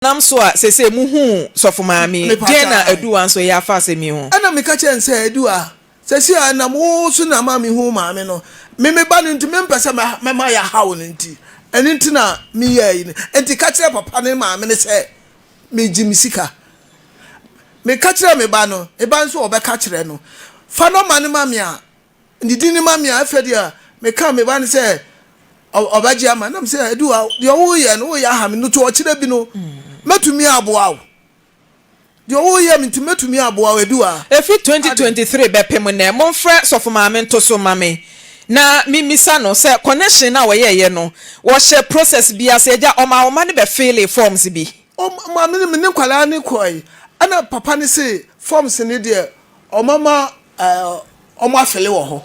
Nam so a seesei muhuu sɔfo maame yi, deɛn na Aduwa nso yɛ afa asɛm yi ho? Ɛnna meka kyerɛɛ no sɛ, Aduwa, seesei a ɛnam wo so na ama mehu wo maame no, me me ba no nti, mempɛ sɛ mɛma yɛahaw no nti, ɛno nti na meyɛɛ eyi no. Enti ka kyerɛ papa ne maame no sɛ megye me sika. Meka kyerɛɛ me ba no, me ba nso ɔbɛka kyerɛ no. Fa nɔma no ma me a Ne din no ma me a, afei deɛ mekaa me ba no sɛ ɔbɛgye ama nam sɛ adu a deɛ woyɛ no woyɛ aha me no to ɔkyerɛ bi no mɛtumi aboa wo deɛ woyɛ me nti mɛtumi aboa wo adu a. Ɛfiri 2023 bɛpem nnɛ, momfrɛ Sɔfo Maame nto so mma me na memmisa no sɛ connection no a wɔyɛeɛ no wɔhyɛ process bi ase? Agya, ɔmaa wo mma no bɛ fillee forms bi? Ɔmaa me ne nkwadaa no kɔe ɛna papa no se forms no deɛ ɔmama Ɔmo afele wɔ hɔ.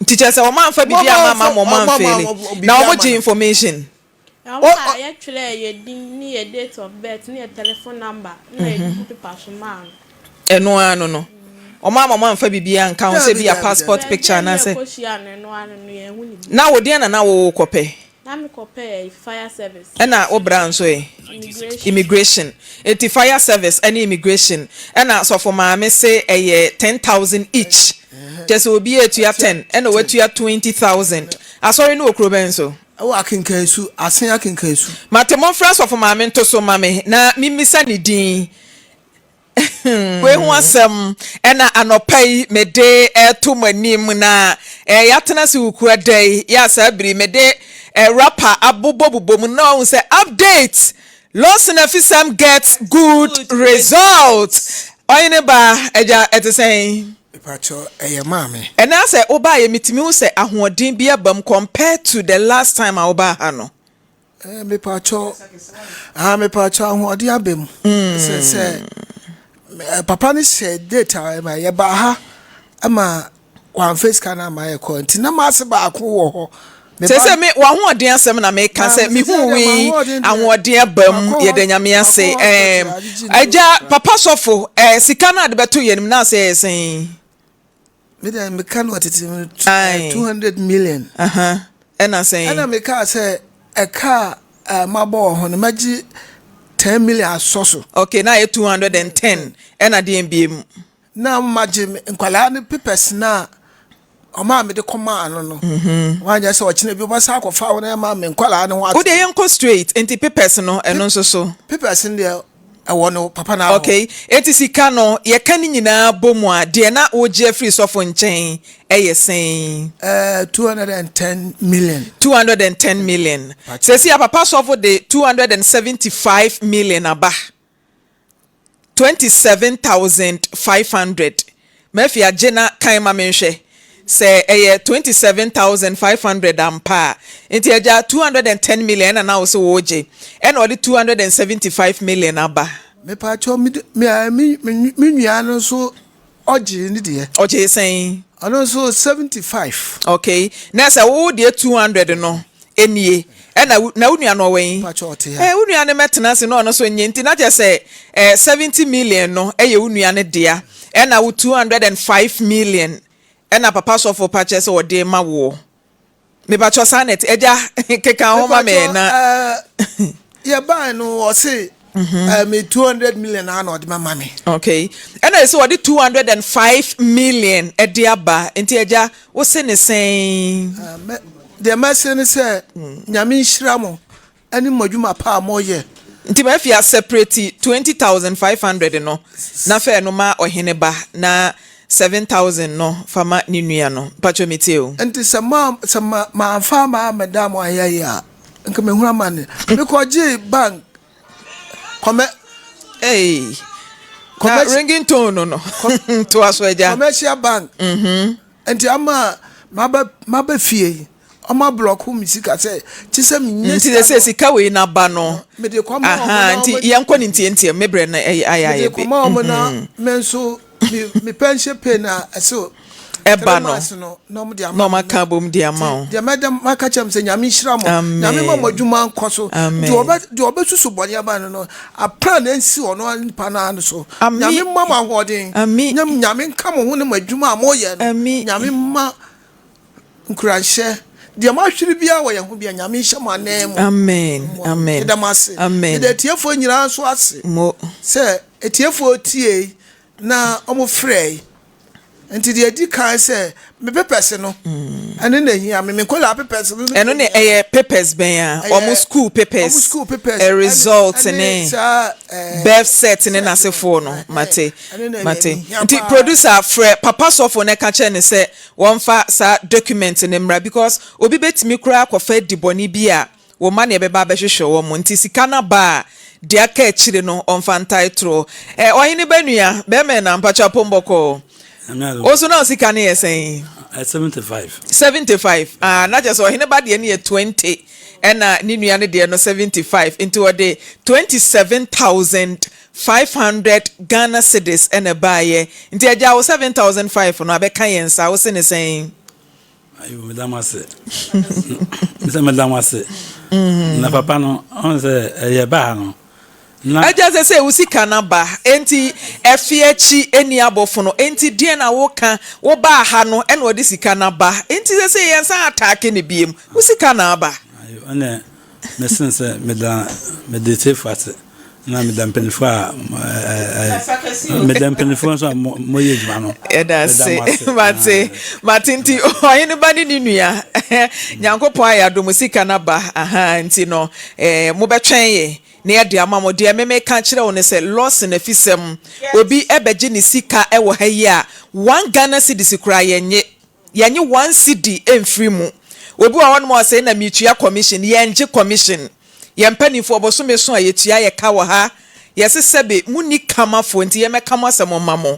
Nti kyerɛ sɛ ɔmo anfa biribi amma ama mo ɔmo anfele na ɔmo gye information. Ɛhɔ a yɛtwerɛɛ yɛ din ne yɛ date of birth ne yɛ telephone number na yɛde gu paper so maa no. Ɛno ara no no ɔmo amma mo amfa biribiara anka ho sɛ ebia passport picture anaasɛ. Baabi a yɛkɔhyiaa no ɛno ara no no yɛanhu no bio. Na wo deɛn na na wo kɔpɛ? Na me kɔ pɛ fire service. Ɛna wo bra nso ɛ? Immigration. Immigration. Enti fire service ɛne immigration ɛna sɔfo maame se ɛyɛ 10,000 each. Kyerɛ sɛ obiara atua 10 ɛna watua 20,000. Asɔre no wɔ kuro bɛn so? Ɛwɔ Akenkansu, Asen Akenkansu. Mate monfrɛ sɔfo maame nto so ma me na memmisa ne din. Wei ho asɛm na anɔpa yi mede reto mo anim, na yɛatena ase wukua da yi, yɛ a saa bere yi mede rapper abobɔbobɔ mu na wahu sɛ update Lawson Afisam gets good result. Ɔhene ba, agya ɛte sɛn? Mepakyɛw, ɛyɛ maame. Ɛnɛ asɛ wobaeɛ metumi hu sɛ ahoɔden bi aba mu compared to the last time a wobaa ha no. Eh, mepakyɛw, ah, mepakyɛw ahoɔden aba mu. Sɛ sɛ eh, papa no hyɛ date a ɛma yɛbaa ha ma wamfa sika no ama yɛkɔ nti na m'ase baako wɔ hɔ. Sɛ sɛ me w'ahoɔden asɛm na meka sɛ mehu wi ahoɔden aba mu yɛda nyame ase. Agya papa sɔfo eh, sika no ade bɛto yɛn mu na asɛ yɛ sɛn? Me deɛ meka no ɔtete mu 200 million. Ɛna sɛn? Ɛna mekaa sɛ ɛka a mabɔ wɔ ho no mɛgye 10 million asɔ so. Okay, na ayɛ 210 ɛna deɛ mbie mu. Na magye nkwadaa no papers na ɔma a mede kɔmaa no no. Wanyɛ sɛ ɔkyena bi ɔbɛsa akɔfa wo na ɛma me nkwadaa no ho ato. Wo deɛ yɛnkɔ straight nti papers no ɛno nso so. Papers no deɛ ɛwɔ no papa no ahɔ. Okay, enti sika no yɛka ne nyinaa bɔ mu a, deɛ na wogye afiri sɔfo nkyɛn yɛ sɛn? Eh, 210 million. 210 million. Seesei a papa sɔfo de 275 million aba. 27,500. Murphy agye na kan ma menhwɛ. Sɛ ɛyɛ 27,500 ampa a, nti agya 210 million ɛna na wo se woregye, ɛna ɔde 275 million aba. Mepaakyɛw me me me me nua no nso ɔgyee ne deɛ. Ɔgyee sɛn? Ɔno nso 75. Okay, na sɛ wo deɛ 200 no nie, ɛna na wo nua no ɔwɔ he? Mpakyɛw ɔte ha. Eh, wo nua no mɛtena ase na ɔno nso nye, nti na kyerɛ sɛ eh, 70 million no ɛyɛ wo nua no dea, ɛna wo 205 million ɛna papa sɔfo pa kyerɛ sɛ ɔde ma woɔ. Mepakyɛw saa na ɛte, agya keka ho ma me na. Mepakyɛw yɛbae no ɔse me 200 million a na ɔde mama me. Okay, ɛna ɛsɛ ɔde 205 million ɛde aba, nti agya wo se ne sɛn? Deɛ mɛse ne sɛ Nyame nhyira mo ɛne mo adwuma pa a moyɛ. Nti mafi a separate 20,500 no na fa ɛno ma ɔhene ba na 7,000 no fa ma ne nua no. Mpakyɛw metie o. Nti sɛ ma sɛ ma manfa ama ammɛda mo ayɛ yi a nka mehunu amane. Mekɔgyee bank kɔmɛ. Ei. Na ringing tone no no. Toa so agya. Commercial bank. Mm-hmm. Nti ama maba maba fie yi ɔmo ablɔko me sika sɛ kye sɛ menya sika no. Nti sɛ sika wei na ba no. Mede kɔma ɔmo na ɔmo. Nti yɛnkɔ ne ntiantia me brɛ no ayɛ ayɛ bi. Mede kɔma ɔmo na me nso me pension pay na ɛso. Ɛba no na ɔmo de ama. Na ɔmo aka abom de ama wo. Deɛ mɛda maka kyerɛ mo sɛ Nyame nhyira mo. Nyame ma mo adwuma nkɔ so. Deɛ ɔbɛ deɛ ɔbɛsusu bɔne aba no no apra na nsi ɔno nipa no ano so. Nyame mma mo ahoɔden. Nyame nka mo ho ne mo adwuma a moyɛ no. Nyame mma nkuranhyɛ. Deɛ moahwere biara wɔ yɛn ho biara, Nyame nhyɛ mo ananmu. Amen. Amen. Meda mo ase. Amen. Meda atiefoɔ nyinaa nso ase Mo. sɛ atiefoɔ tiei na wɔfrɛe. Nti deɛ ɛdi kan sɛ me papers no, ɛno na ɛhia me. Me nkwadaa papers no. Ɛno ne ɛyɛ papers bɛn a? Wɔn school papers. Wɔn school papers. Ɛ result ne saa ɛɛ. Birth cert ne n'asefoɔ no. Mate. Ɛno na Mate. ɛhia Nti paa. producer frɛ papa sɔfo na ɛka kyerɛ ne sɛ wɔmfa saa document no mmra because obi bɛtumi koraa akɔfa adi bɔne bi a wo mma na ɛbɛba abɛhwehwɛ wɔn nti sika no aba a deɛ aka akyire no ɔmfa ntae torɔ. Ɛ ɔhene ba nua bɛrima ɛna mpakyɛ apom bɔkɔɔ. Wo nso na wo sika no yɛ sɛn? 75. 75 ah na kyerɛ sɛ ɔhene ba deɛ no yɛ 20 ɛna ne nua no deɛ no 75 nti ɔde 27,500 Ghana cedis ɛna ɛbaeɛ nti agya wo 7,500 no abɛka yɛn nsa wo se ne sɛn? Ayo, meda mo ase. Mesɛ meda mo ase. Na papa no, ɔn sɛ ɛyɛ baa no. Na Agya sɛ sɛ wo sika no aba enti ɛfe akyi ɛnni abɔfono enti deɛn na woka wo baa ha no ɛna ɔde sika no aba enti sɛ sɛ yɛnsan ataake no biem wo sika na aba. Ayo, ɛnɛ mesen sɛ meda mede tiefo ase na meda mpanyinfoɔ a meda mpanyinfoɔ nso a moyɛ adwuma no. Yɛda ase mate mate nti ɔhene ba ne ne nua Nyankopɔn ayɛ adom sika no aba aha nti no eh, mobɛtwɛn yɛ na yɛde ama mo. Deɛ me meka kyerɛ wo ne sɛ Lawson afisɛm obi bɛgye ne sika wɔ ha yi a one Ghana cedis koraa yɛnnye. Yɛnnye one cedi mfiri mu. Obi wɔ hɔnom a ɔsɛ na metua commission. Yɛngye commission. Yɛn mpanimfoɔ bosome so a yɛtua yɛ ka wɔ ha. Yɛse sɛbe monni kamafoɔ nti yɛmmɛka mo asɛm mma mo.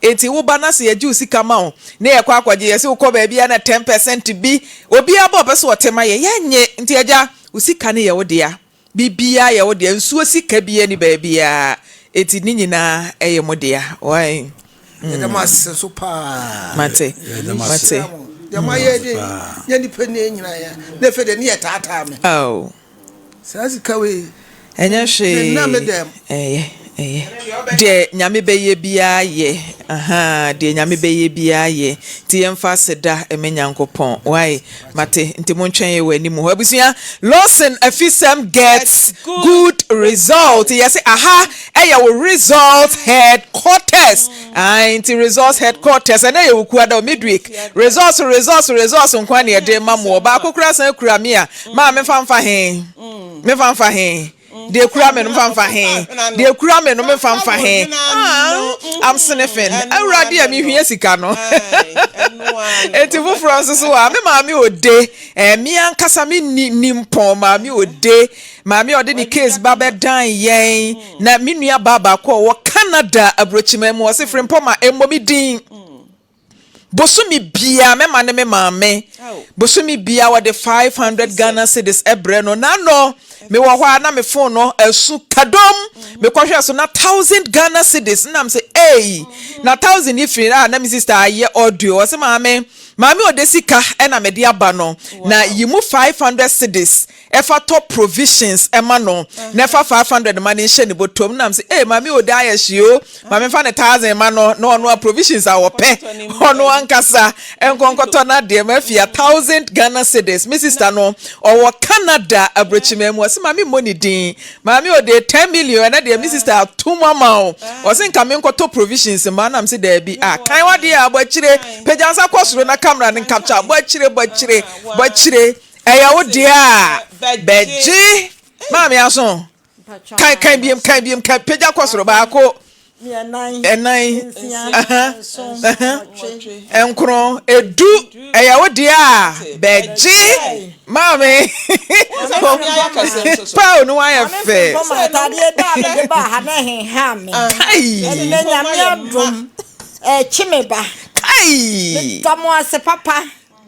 Enti woba na sɛ yɛgye wo sika ma wo na yɛkɔ akɔgye yɛse wokɔ baabi a na 10% bi obiara ba ɔpɛ sɛ ɔte ma yɛ yɛnnye. Nti agya wo sika no yɛ wo dea. Biribiara yɛ wo dea, nsuo sika biara nni baabiara, enti ne nyinaa yɛ mo dea. Wai? Yɛda mo ase so paa. Mate, Nyame mate. nhyira mo. Deɛ moayɛ de nyɛ nipa ni nyinaa yɛ. Na afei deɛ ne yɛ taataa me. Ao. Saa sika wei. Ɛnyɛ hwee. Menna me dɛm. Ɛyɛ, ɛyɛ. Deɛ Nyame bɛyɛ biara yɛ. Ahaa, deɛ Nyame bɛyɛ biara yɛ. Nti yɛmfa aseda mma Nyankopɔn. Wai? Mate, nti montwɛn yɛ wɔ anim hɔ. Abusua, Lawson Afisɛm gets good result. Yɛse aha ɛyɛ wo result headquarters. Ae, nti results headquarters, ɛnɛ yɛ Wukuada o, midweek. Results, results, results nko ara na yɛde ma mo. Baako koraa san kura me a, maa memfa mfa he? Memfa mfa he? Deɛ ekura me no mfa mfa he? Deɛ ekura me no memfa mfa he? Ah, I'm sniffing. Awurade a mehia sika no. Eti foforɔ nso so a, me maame ode, eh, me ankasa me ni nimpɔn maame ode, maame a ɔde ne case ba bɛdan yɛn, na me nua baa baako a ɔwɔ Canada aburokyiman mu, ɔse Frimpong ma ɛmmɔ me din. Bosome biaa mɛma ne me maame bosome biaa wɔde 500 Ghana cedis brɛ no nano mewɔ hɔ a na me phone no asu kadom mekɔhwɛ so na 1000 Ghana cedis na mese ei na 1000 yi firi a na me sister ayɛ audio ɔse maame maame ɔde sika ɛna mede aba no na yi mu 500 cedis Ɛfa tɔ provisions ma no na ɛfa 500 ma no nhyɛ ne bɔtɔm na mese ee maame ode ayɛ hye o ma memfa ne thousand ma no na ɔno a provisions a ɔpɛ ɔno ankasa nkɔ nkɔtɔ n'adeɛ mafia thousand Ghana cedis me sister no ɔwɔ Canada aburokyiman mu ɔse maame mmɔ ne din maame ode 10 million ɛnɛ deɛ me sister atom ama o ɔse nka menkɔtɔ provisions ma na mese daabi a kan wadeɛ a bɔ akyire pagya nsa kɔ soro na camera no nkapcha bɔ akyire bɔ akyire bɔ akyire Ɛyɛ wo deɛ a, bɛgye. Maame aso. Kan kan biem kan biem kan pagya kɔ soro baako. Ɛnan. Nkron. Edu. Ɛyɛ wo deɛ a, bɛgye. Maame. Paul no ayɛ fɛ. Kai. Kai.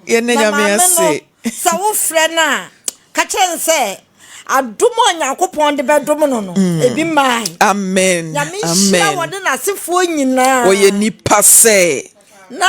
Yɛnna Na Nyame maame no, ase. sɛ wofrɛ no a, ka kyerɛ no sɛ adom a Onyankopɔn de bɛdom no no, ebi mmae. Amen. Nyame nhyira Amen. wɔne n'asefoɔ nyinaa. Wɔyɛ nipa sɛ. Na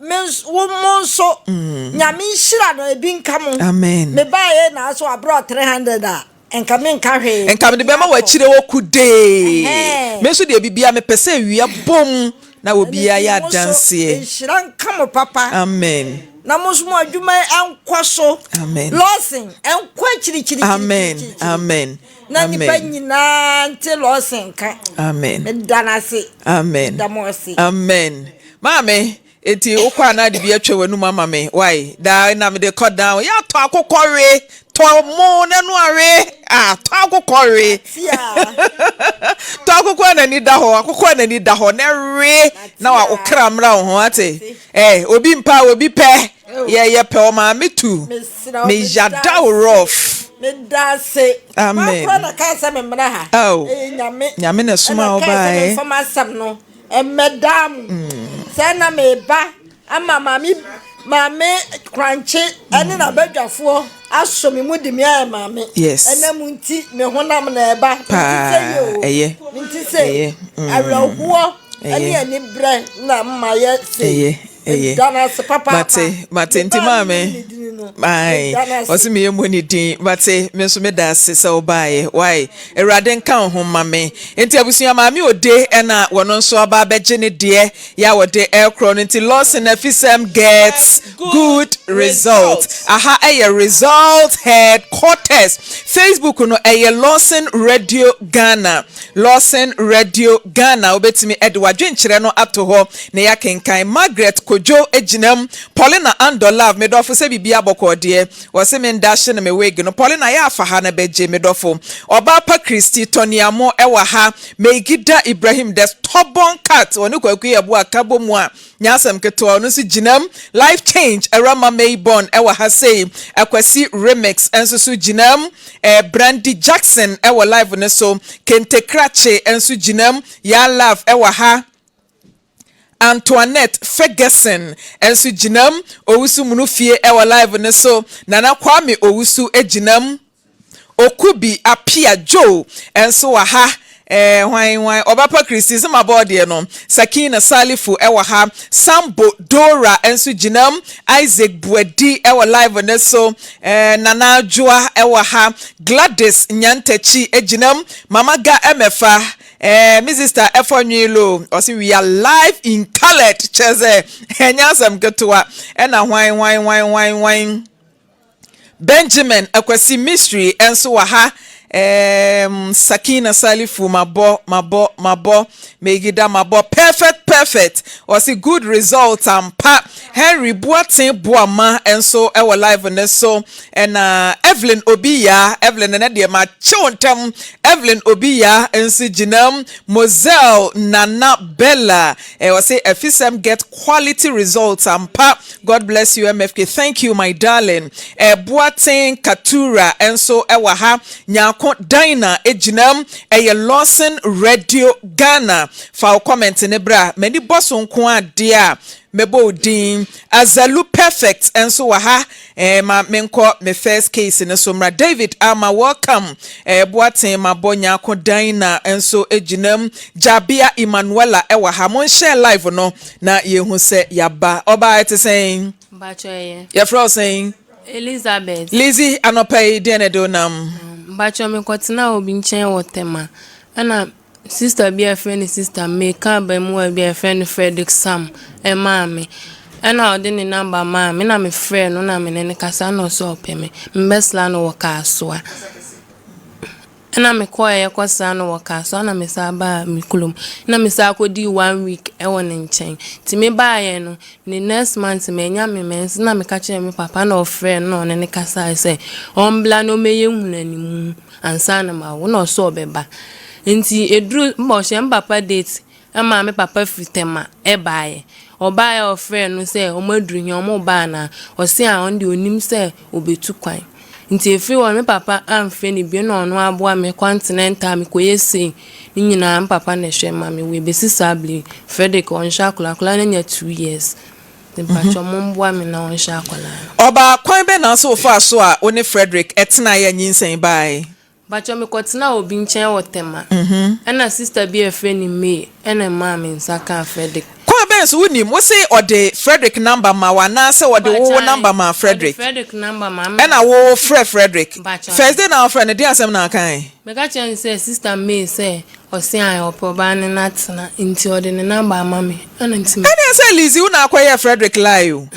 me nso, wo mo nso, Nyame nhyira no, ebi nka mo. Amen. Mebaeɛ na so abrɛ 300 a, nka menka hwee. Nka mede bɛma w'akyire hɔ kudee. Ɛhɛn. Me nso deɛ bibia mepɛ sɛ awia bom. Na obiara yɛ Ɛno nti mo nso, adanseɛ. nhyira nka mo papa. Amen. Na mo nso mo adwuma yi nkɔ so. Amen. Lawson, nkɔ akyirikyirikyirikyirikyiri. Amen. Amen. Na nnipa Amen. nyinaa nte Lawson nka. Amen. Meda no ase. Amen. Meda mo ase. Amen. Maame, eti wokɔ a na ade bi atwa w'anum ama me. Why? Daa na mede kɔ down. Yɛatɔ akokɔ we. Tɔ mo na no awe. Ah, tɔ akokɔ we. Tɔ akokɔ a n'ani da hɔ, akokɔ a n'ani da hɔ na we na wa okra mmra wo ho ate. Eh, obi mpa obi pɛ. Yɛ yɛ pɛ ɔmaame tu. Me yada wo rough. Meda ase. Amen. Hwan koraa na kaa sɛ memmra ha? Oh. Ɛyɛ Nyame. Nyame na ɛsomaa wo Ɛna kaa sɛ baeɛ. memfa m'asɛm no mmɛdaa mo. Sɛ na meba ama maame maame Korankye ɛne n'abadwafoɔ asɔ me mu de me ayɛ maame. Yes. Ɛna mu nti me honam na ɛba. Nti sɛ yɛ o. Paa, ɛyɛ. Nti sɛ Ɛyɛ. Awerɛhoɔ ɛne Ɛyɛ. anibrɛ na mma yɛ sei. Ɛyɛ. Ɛyɛ. Meda no ase papaapa. Mate, mate, nti Mebaa maame. me ne dini no. Ae, Meda no ase. ɔse meyɛ mmɔ ne din. Mate, me nso meda ase sɛ wobaeɛ. Wai, Awurade nka wo ho mma me. Nti abusua maame Ode ɛna wɔno nso aba abɛgye ne deɛ yɛ a wɔde ɛrekorɔ no. Nti Lawson Afisɛm gets good result. Aha ɛyɛ Result Headquarters. Facebook no ɛyɛ Lawson Radio Ghana. Lawson Radio Ghana wobɛtumi de w'adwenkyerɛ no ato hɔ na yɛakenkan. Margaret Kojo gyina mu. Paulina Andor Love, me dɔfo sɛ biribi abɔkɔɔ deɛ, wɔse me ndahye no me wig no. Paulina yɛ afa ha na bɛgye me dɔfo. Ɔbaa pa Christy Tɔniamo ɛwɔ ha. Meigida Ibrahim, the stubborn cat, ɔne Kwaku Yɛbo aka bɔ mu a nyasɛm ketewa, ɔno nso gyina mu. Life Change, Awurama Mayborn ɛwɔ ha sei. Akwasi Remix nso so gyina mu. Brandy Jackson ɛwɔ live ne so. Kente Krakye nso gyina mu. Ya Love ɛwɔ ha. Antoinette Ferguson nso gyina mu. Owusu Munufie ɛwɔ live ne so. Nana Kwame Owusu gyina mu. Okubi Apia Joe nso wɔ ha. Hwan hwan ɔbapa Kristi sɛ ma bɔɔdeɛ no. Sakina Salifu ɛwɔ ha. Sambo Dora nso gyina mu. Isaac Buadi ɛwɔ live ne so. Nana Adwoa ɛwɔ ha. Gladys Nyantakyi gyina mu. Mama Ga ɛmɛfa. Me sister ɛfɔ nwilo ɔsi we are live in coloured, kyerɛ sɛ ɛnyɛ asɛm ketewa. Ɛna hwan hwan hwan hwan hwan Benjamin Akwasi Mystery nso wɔ ha. Sakina Salifu mabɔ mabɔ mabɔ Megida mabɔ perfect perfect, ɔsi good result ampa. Henry Boaten Boama nso ɛwɔ live ne so. Ɛna Evelyn Obiya, Evelyn ne deɛ ma kyew ntɛm. Evelyn Obiya nso gyina mu. Moselle Nana Bella ɔsi Afisɛm get quality results ampa. God bless you, MFK. Thank you, my darling. Boaten Katura nso ɛwɔ ha. Nyako Dina gyina mu. Ɛyɛ Lawson Radio Ghana. Fa wo comment ne bra. M'ani bɔ so nko adeɛ a mɛbɔ odin. Azalu Perfect nso wɔ ha. Ma menkɔ me first case ne so mmra. David Ama, welcome. Boaten mabɔ. Nyako Dina nso gyina mu. Jabia Emmanuela ɛwɔ ha. Monhyɛ live no na yɛhu sɛ yaba. Ɔbaa, ɛte sɛn? Mpakyɛ, ɛyɛ. Yɛfrɛ wo sɛn? Elizabeth. Lizzie, anɔpa yi deɛ na ɛde wo nam? Mpakyɛ, mekɔtena obi nkyɛn wɔ Tema. Ɛna sister bi a yɛfrɛ no Sister Meka abamuwa bi a yɛfrɛ no Frederick Sam ɛmaa me. Ɛna ɔde ne number maa me na mefrɛ no na me ne no kasa na ɔsɛ ɔpɛ me. Mbɛsra no wɔ Kasoa. Ɛna mekɔɛ yɛkɔsra no wɔ Kasoa na mesan baa me kurom. Na mesan kɔdii one week ɛwɔ ne nkyɛn. Nti mebaeɛ no, ne next month manya me menses na meka kyerɛɛ me papa na ɔfrɛ no na ɔne ne kasae sɛ ɔmbla na ɔmmɛyɛ nhunanimu ansa na mawo na ɔsɛ ɔbɛba. Nti eduru mbɔ ɔhyɛ me papa date ɛma me papa firi Tema ɛbaeɛ. Ɔbaeɛ a ɔfrɛ no sɛ ɔmo aduru hia ɔmo ba anaa, ɔse a ɔno deɛ onim sɛ obetu kwan. Nti efiri hɔ no me papa amfrɛ no bio na ɔno aboa me continental mekɔyɛ sei ne nyinaa me papa na ɛhwɛ ma me wɔ ebesi saa bere yi. Frederick ɔnhwɛ akwadaa, akwadaa no anya 2 years. Nti mpakyɛ, momboa me na ɔnhwɛ akwadaa no. Ɔbaa, kwan bɛ na so wofaa so a wo ne Frederick ɛtenaeɛ a nyinsɛn baeɛ? Mpakyɛ, mekɔtena obi nkyɛn wɔ Tema. Ɛna sister bi a yɛfrɛ no May ɛna ɛmaa me nsa kaa Frederick. Kwan bɛn nso wonim, wo se ɔde Frederick number ma wo anaa sɛ ɔde wo wo number maa Ɔde Frederick? Frederick number maa me. Ɛna wo frɛ Frederick. Mpakyɛw. First day na wofrɛ no, deɛn asɛm na wokae? Meka kyerɛɛ no sɛ sister May sɛ ɔse ae ɔpɛ ɔbaa ne no atena nti ɔde ne number ama me ɛna nti me. Ɛneɛ sɛ Lizzy wo na akɔyɛɛ Frederick lie o.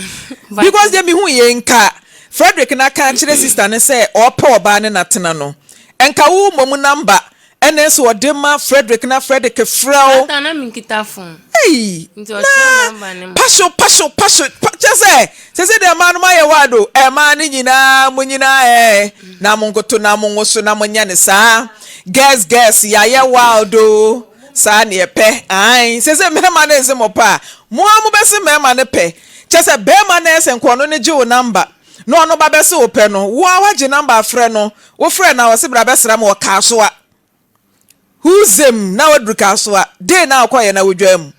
Because deɛ mehu yei nka Frederick na aka akyerɛ sister no sɛ ɔpɛ ɔbaa ne no atena no, nka wo mmom number Ɛna nso ɔde ma Frederick na Frederick frɛ wo. That time na me nkita phone. Ei Nti ɔkyerɛ na number no ma. pasho pasho pasho pa kyɛ sɛ sese deɛ mmaa no mo ayɛ wild o ɛmaa no nyinaa mo nyinaa ɛɛ na mo nkoto na mo nwoso na mo nyɛ ne saa girls girls yɛayɛ wild o saa ne yɛpɛ ae sese mmarima no nse mo pɛ a mo a mo bɛse mmarima no pɛ kyɛ sɛ barima no ɛsɛ nka ɔno no gye wo number na ɔno ba bɛse wo pɛ no wo a wagye number afrɛ no Wo frɛ no a ɔse bra bɛsra me wɔ Kasoa. Huzem na waduru Kasoa. Day na wokɔyɛ na wodwaa mu.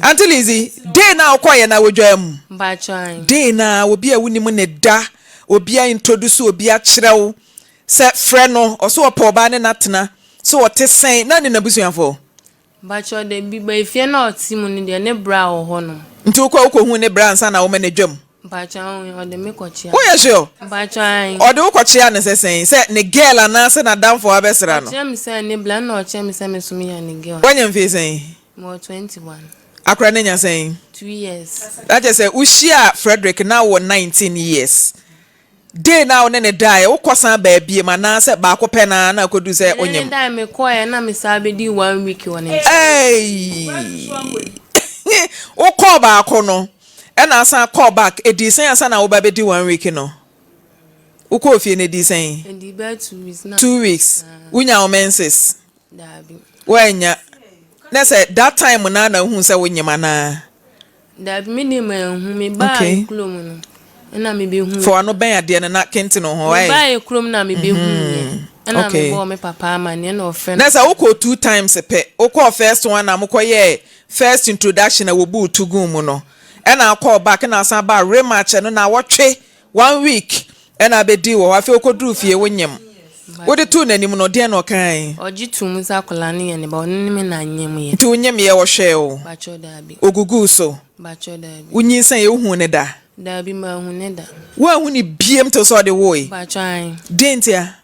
Auntie Lizzy, day na wokɔyɛ na wodwaa mu. Day na obi a wonim ne da, obi a introduce obi akyerɛ wo sɛ frɛ no, ɔse ɔpɛ ɔbaa ne no atena, sɛ ɔte sɛn, na ne n'abusuafoɔ. Mpakyɛw dabi, but efie no a ɔte mu no deɛ ne bra wɔ hɔ nom. Nti wokɔ wokɔ hu ne bra ansa na woma no adwam? Mpakyɛw ae, ɔde me kɔ kyea no. Woyɛ sure? Mpakyɛw ae. Ɔde wo kɔ kyea no sɛ sɛn? Sɛ ne girl anaa sɛ n'adamfo abɛsra no? Ɔkyerɛ me sɛ ne bra ɛna ɔkyerɛ me sɛ me nso meyɛ ne girl. Wanya mfie sɛn? Mewɔ 21. Akora no anya sɛn? Two years. Na kyerɛ sɛ wohyiaa Frederick na wowɔ 19 years. Day no a wo ne no daeɛ, wo kɔ san baa biom anaa sɛ baako pɛ no ara na akɔduru sɛ Me ne no wonyem? daeɛ, me kɔeɛ na me san bɛdii one week wɔ ne nkyɛn. Eii Wo kɔɔ baako no ɛna asan kɔɔ back, ɛdii sɛn ansa na wo ba bɛdi one week no? Wo kɔɔ fie no ɛdii sɛn? Ɛdii bɛyɛ 2 weeks na. 2 weeks, wo nyaa wo menses? Daabi. Woannya? Na sɛ that time no ara na wohuu sɛ wonyem anaa? Daabi, me deɛ manhu. Me baa Okay. kurom no, ɛna me bɛhu. Fa w'ano bɛn adeɛ no na kente no ho, Me wai? baa kurom na me bɛhu yɛ. Ɛna me Okay. bɔɔ me papa amaneɛ na ɔfrɛ Na no. sɛ wokɔɔ two times pɛ, wokɔɔ first one a mokɔyɛɛ first introduction a wɔbuu to guu mu no, ɛna wokɔɔ back na asan baa rematch ɛno naawɔtwe, one week, ɛna abɛdii wɔ hɔ, afei wokɔduruu fie wonyem. Wode too n'anim no, deɛn na ɔkae? Ɔgye too mu sɛ akwadaa no yɛ ne ba, ɔno ne me na nyem yɛ. Nti wonyemyɛ ɔhwɛɛ wo? Bakyɛ daabi. Ɔguguu so? Bakyɛ daabi. Wonyinsɛn yɛ wohuu no da? Daabi, manhu no da. Woanhu no biem till sɛ ɔde woe? Bakyɛ ae. Deɛn ntia?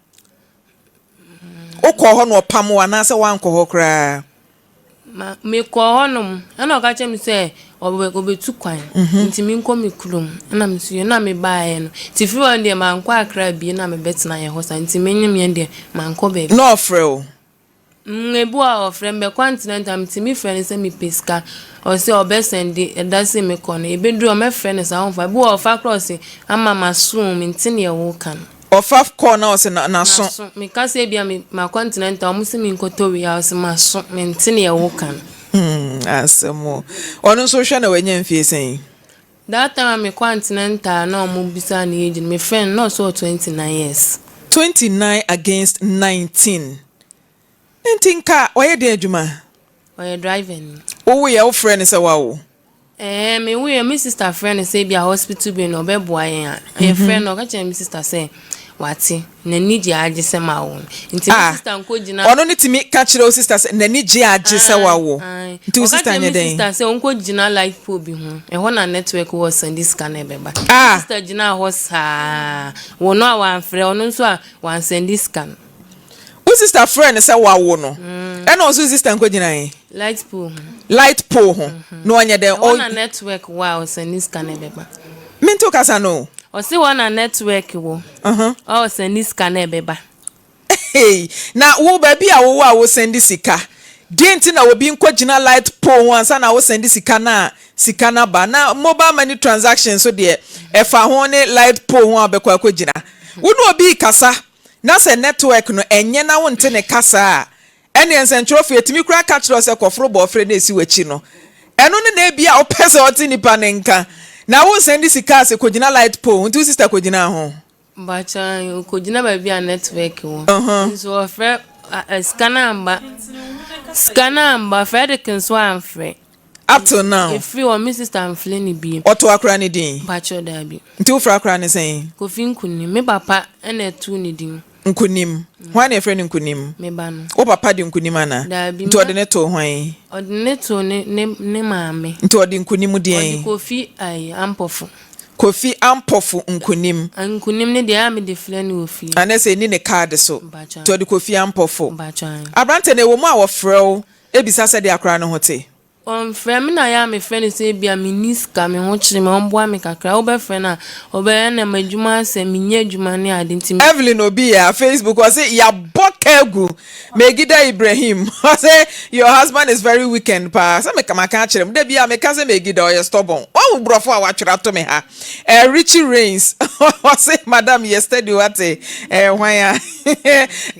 Wokɔɔ hɔ na ɔpam wo anaasɛ woankɔ hɔ koraa? Ma mekɔɔ hɔnom, ɛna ɔka kyerɛɛ me sɛ ɔbɛ ɔbɛtu kwan nti menkɔ me kurom. Ɛna me nso na mebaeɛ no. Nti firi hɔ no deɛ mankɔ Accra bio na mebɛtenaeɛ hɔ saa nti menyemeɛ deɛ mankɔ baabi. Na ɔfrɛ wo? Mm, ebi wɔ hɔ a ɔfrɛ me, mɛkɔ antenatal metumi frɛ no sɛ mepɛ sika. Ɔse ɔbɛsɛnde ɛda sei mekɔ no, ɛbɛduru hɔ mɛfrɛ no saa ɔmfa. Ebi wɔ hɔ ɔfa koraa ɔse ama maso o, mente deɛ woreka no. Ɔfa kɔɔ na ɔse na n'aso. M'aso. Meka sɛ ebia me makɔ antenatal ɔmo se menkɔtɔ wei a ɔse m'aso mente neɛ woka no. Hmm asɛm o. Ɔno nso wohwɛ na wanya mfie sɛn? That time a mekɔ antenatal na ɔmo bisaa ne age no me frɛ no na ɔse ɔwɔ 29 years. 29 against 19 nti nka ɔyɛ deɛn adwuma? Ɔyɛ driver ni. Wowoeɛ wofrɛɛ no sɛ woawo? Ɛɛ me woeɛ me sister frɛ no sɛ ebia hospital bi no ɔbɛboa yɛn a yɛfrɛ no ɔka kyerɛ me sister sɛ wate n'ani gye agye sɛ mawo no nti me Ah sister nkɔ gyina. Ɔno ne tumi ka kyerɛ wo sister sɛ n'ani gye agye sɛ wawo Ae nti wo ɔka sister kyerɛ nyɛ me dɛn? sister sɛ ɔnkɔ gyina light pole bi ho ɛhɔ na network wɔ sɛnde sika no ɛbɛba me Ah. sister gyinaa hɔ saa wɔ no a wamfrɛ ɔno nso a wansɛnde sika no. Wo sister frɛɛ no sɛ wawo no ɛna ɔse wo sister nkɔ gyina he? Light pole ho. Light pole ho na ɔnyɛ dɛn? Ɛhɔ na network wɔ a ɔsɛnde sika no ɛbɛba. Mente wo kasa no o. Ɔse hɔ na network wɔ a ɔsɛnde sika no ɛbɛba. Hey, na wo baabi a wowɔ a wo sɛnde sika, deɛn nti na obi nkɔ gyina light pole ho ansa na wo sɛnde sika no a sika no aba? Na mobile money transaction nso deɛ ɛfa ho ne light pole ho a wobɛkɔ akɔ gyina. Wo ne obi rekasa na sɛ network no ɛnyɛ na wonte ne kasa a, ɛneɛ nsɛntwerɛfoɔ yɛtumi koraa ka kyerɛ wo sɛ kɔforo bɔɔfrɛ na ɛsi w'akyi no. Ɛno ne na ebia wopɛ sɛ ɔte nipa no nka. Na wonsan de sika ase kɔgyina light pole ho, nti wo sister kɔgyinaa ho? Mpakyɛw, ɔkɔgyina baabi a network wɔ. Nso ɔfrɛ, sika no amba. Sika no amba, Fredrick nso amfrɛ. Up till now. Ɛfiri hɔ, me sister amfrɛ no bio. Ɔto akora no din? Mpakyɛw, daabi. Nti wofrɛ akora no sɛn? Kofi Nkunim. Me papa na ɛtoo ne din. Nkunim. Hwan na yɛfrɛ no Nkunim? Me ba no. Wo papa de Nkunim anaa? Daabi. Nti ɔde no too hwan? Ɔde no too ne ne ne maame. Nti ɔde Nkunim deɛn? Ɔde Kofi ayi Ampɔfo. Kofi Ampɔfo Nkunim. Nkunim no deɛ ɛyɛ a mede frɛ no wɔ fie. Anaasɛ ɛnni ne kaade so. Mpakyɛ. Nti ɔde Kofi Ampɔfo. Mpakyɛ ae. Aberanteɛ no, ɛwɔ mu a wɔfrɛ wo bisa sɛdeɛ akwadaa no ho te? Ɔmmfrɛ me na yɛ a mefrɛ no sɛ ebia menni sika, me ho kyere me, ɔmboa me kakra. Wobɛfrɛ no a, ɔbɛyɛ na m'adwuma asɛe, mennyɛ adwuma ne ade nti me. Evelyn Obiya, Facebook, ɔse yabɔ ka agu Megida Ibrahim, ɔse your husband is very weekend paa, sɛ meka maka akyerɛ mo, da biara meka sɛ Megida ɔyɛ stubborn, wahu brɔfo a watwerɛ ato me ha, eh, Richie Rains, ɔse madam yɛ steady wate, eh, hwan a,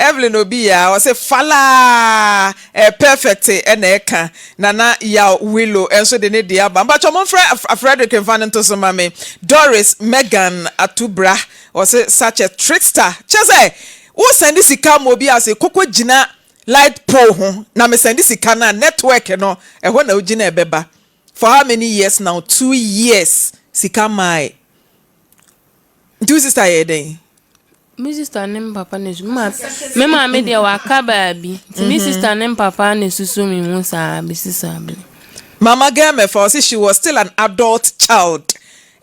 Evelyn Obiya, ɔse falaa. Eh perfect na ɛka. Nana Yaw Willow nso de ne deɛ aba. Mpakyɛ momfrɛ Frederick mfa no nto so ma me. Doris Megan Atubra ɔse such a trickster. Kyerɛ sɛ wo sɛnde sika ma obi ase kɔkɔ gyina light pole ho na me sɛnde sika no a network no ɛhɔ na wogyina ɛbɛba. For how many years now? 2 years sika mae. Nti wo sister yɛɛ dɛn? Me sister ne me papa na esu me maame me maame deɛ waka baabi nti me sister ne me papa na esusu me mu saa besi saa bere. Mama Germefa ɔse she was still an adult child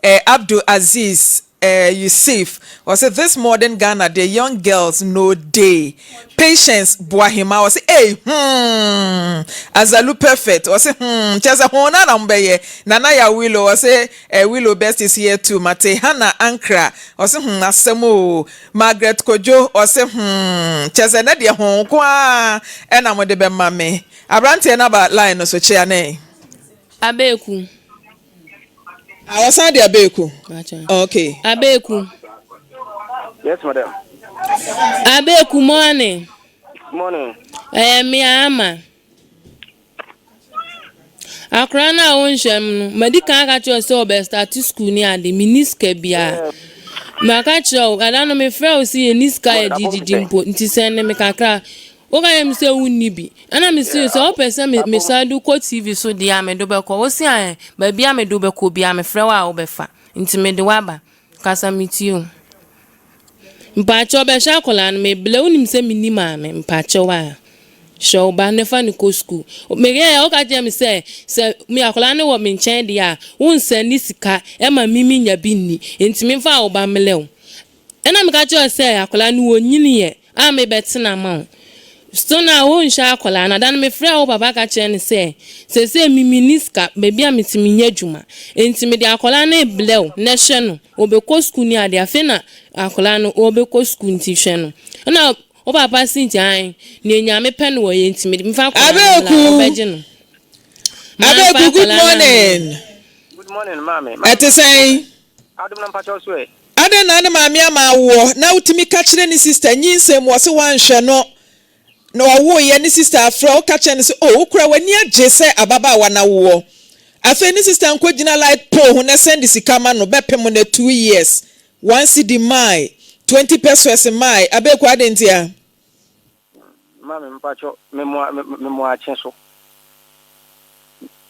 eh Abdul Aziz eh Yusif ɔse this modern Ghana deɛ young girls no dey patience Boahema ɔse ei hmm Azalu Perfect ɔse hmm kyerɛ sɛ hoo naa na mo bɛyɛ Nana Yawilo ɔse Eh Willow best is here too mate Hannah Ankra ɔse hmm asɛm oo Margaret Kojo ɔse hmm kyɛsɛ ɛnɛ deɛ hoo nko ara ɛna mode bɛma me Abranteɛ no aba line no so kyea nɛn. Abeku. Ah ɔsan de Abeku ok. Abeku. Yes madam. Abeku morning. Morning. Ɛyɛ me Ama. Akora no a wonhwɛ me no, madi kan aka kyerɛ wo sɛ ɔbɛstarte sukuu ne ade, menni sika biara. Maka kyerɛ wo, ɛda no mefrɛ wo sɛ yɛnni sika a yɛde didi mpo, nti sɛnde me kakra. Woka kyerɛ me sɛ wonni bi. Ɛna mese wo sɛ wopɛ sɛ mesan de wo kɔ TV so deɛ a, mede wo bɛkɔ. Wose ae, baabi a mede wo bɛkɔ biara mefrɛ wo a wobɛfa. Nti mede wo aba. Kasa metie o. Mpakyɛw bɛhwɛ akwadaa no mebrɛ wonim sɛ menni maame mpakyɛw a hwɛ wo ba na fa no kɔ sukuu meyɛɛ a woka kyerɛ me sɛ sɛ me akwadaa no wɔ me nkyɛn deɛ a wonsɛnde sika ma me menya bi nni nti memfa wo ba mmerɛ wo ɛna meka kyerɛ wo sɛ akwadaa no wɔnyiniiɛ a mebɛtena ama wo So na wonhwɛ akwadaa no? Da no mefrɛɛ wo papa ka kyerɛɛ no sɛ, seesei me menni sika, baabi a mete mennyɛ adwuma, enti mede akwadaa no rebrɛ wo na hwɛ no, ɔbɛkɔ sukuu ne adeɛ, afei na akwadaa no ɔrebɛkɔ sukuu nti hwɛ no. Ɛna wo papa se nti ae, nea Nyame pɛ no ɔyɛ nti mede mefa akwadaa no mmra, Abeku! ɔbɛgye no. Mamfa Abeku, good akwadaa no ammrɛ morning. no. Good morning maame. Ɛte sɛn? Adom na mpakyɛw so ɛ? Adɛn na ne maame ama awoɔ na wotumi ka kyerɛ ne sister nyinsɛn mu ɔse wanhwɛ no na ɔwoeɛ ne sister afrɛ wo ka kyerɛ no sɛ oh wo koraa w'ani agye sɛ ababaawa no awoɔ afei ne sister nkɔ gyina light pole ho na sɛnde sika ma no bɛpem no 2 years 1 cedi mae 20 pesewas mae Abeku adɛn ntia? Maame mpakyɛw me mo me mo akye so.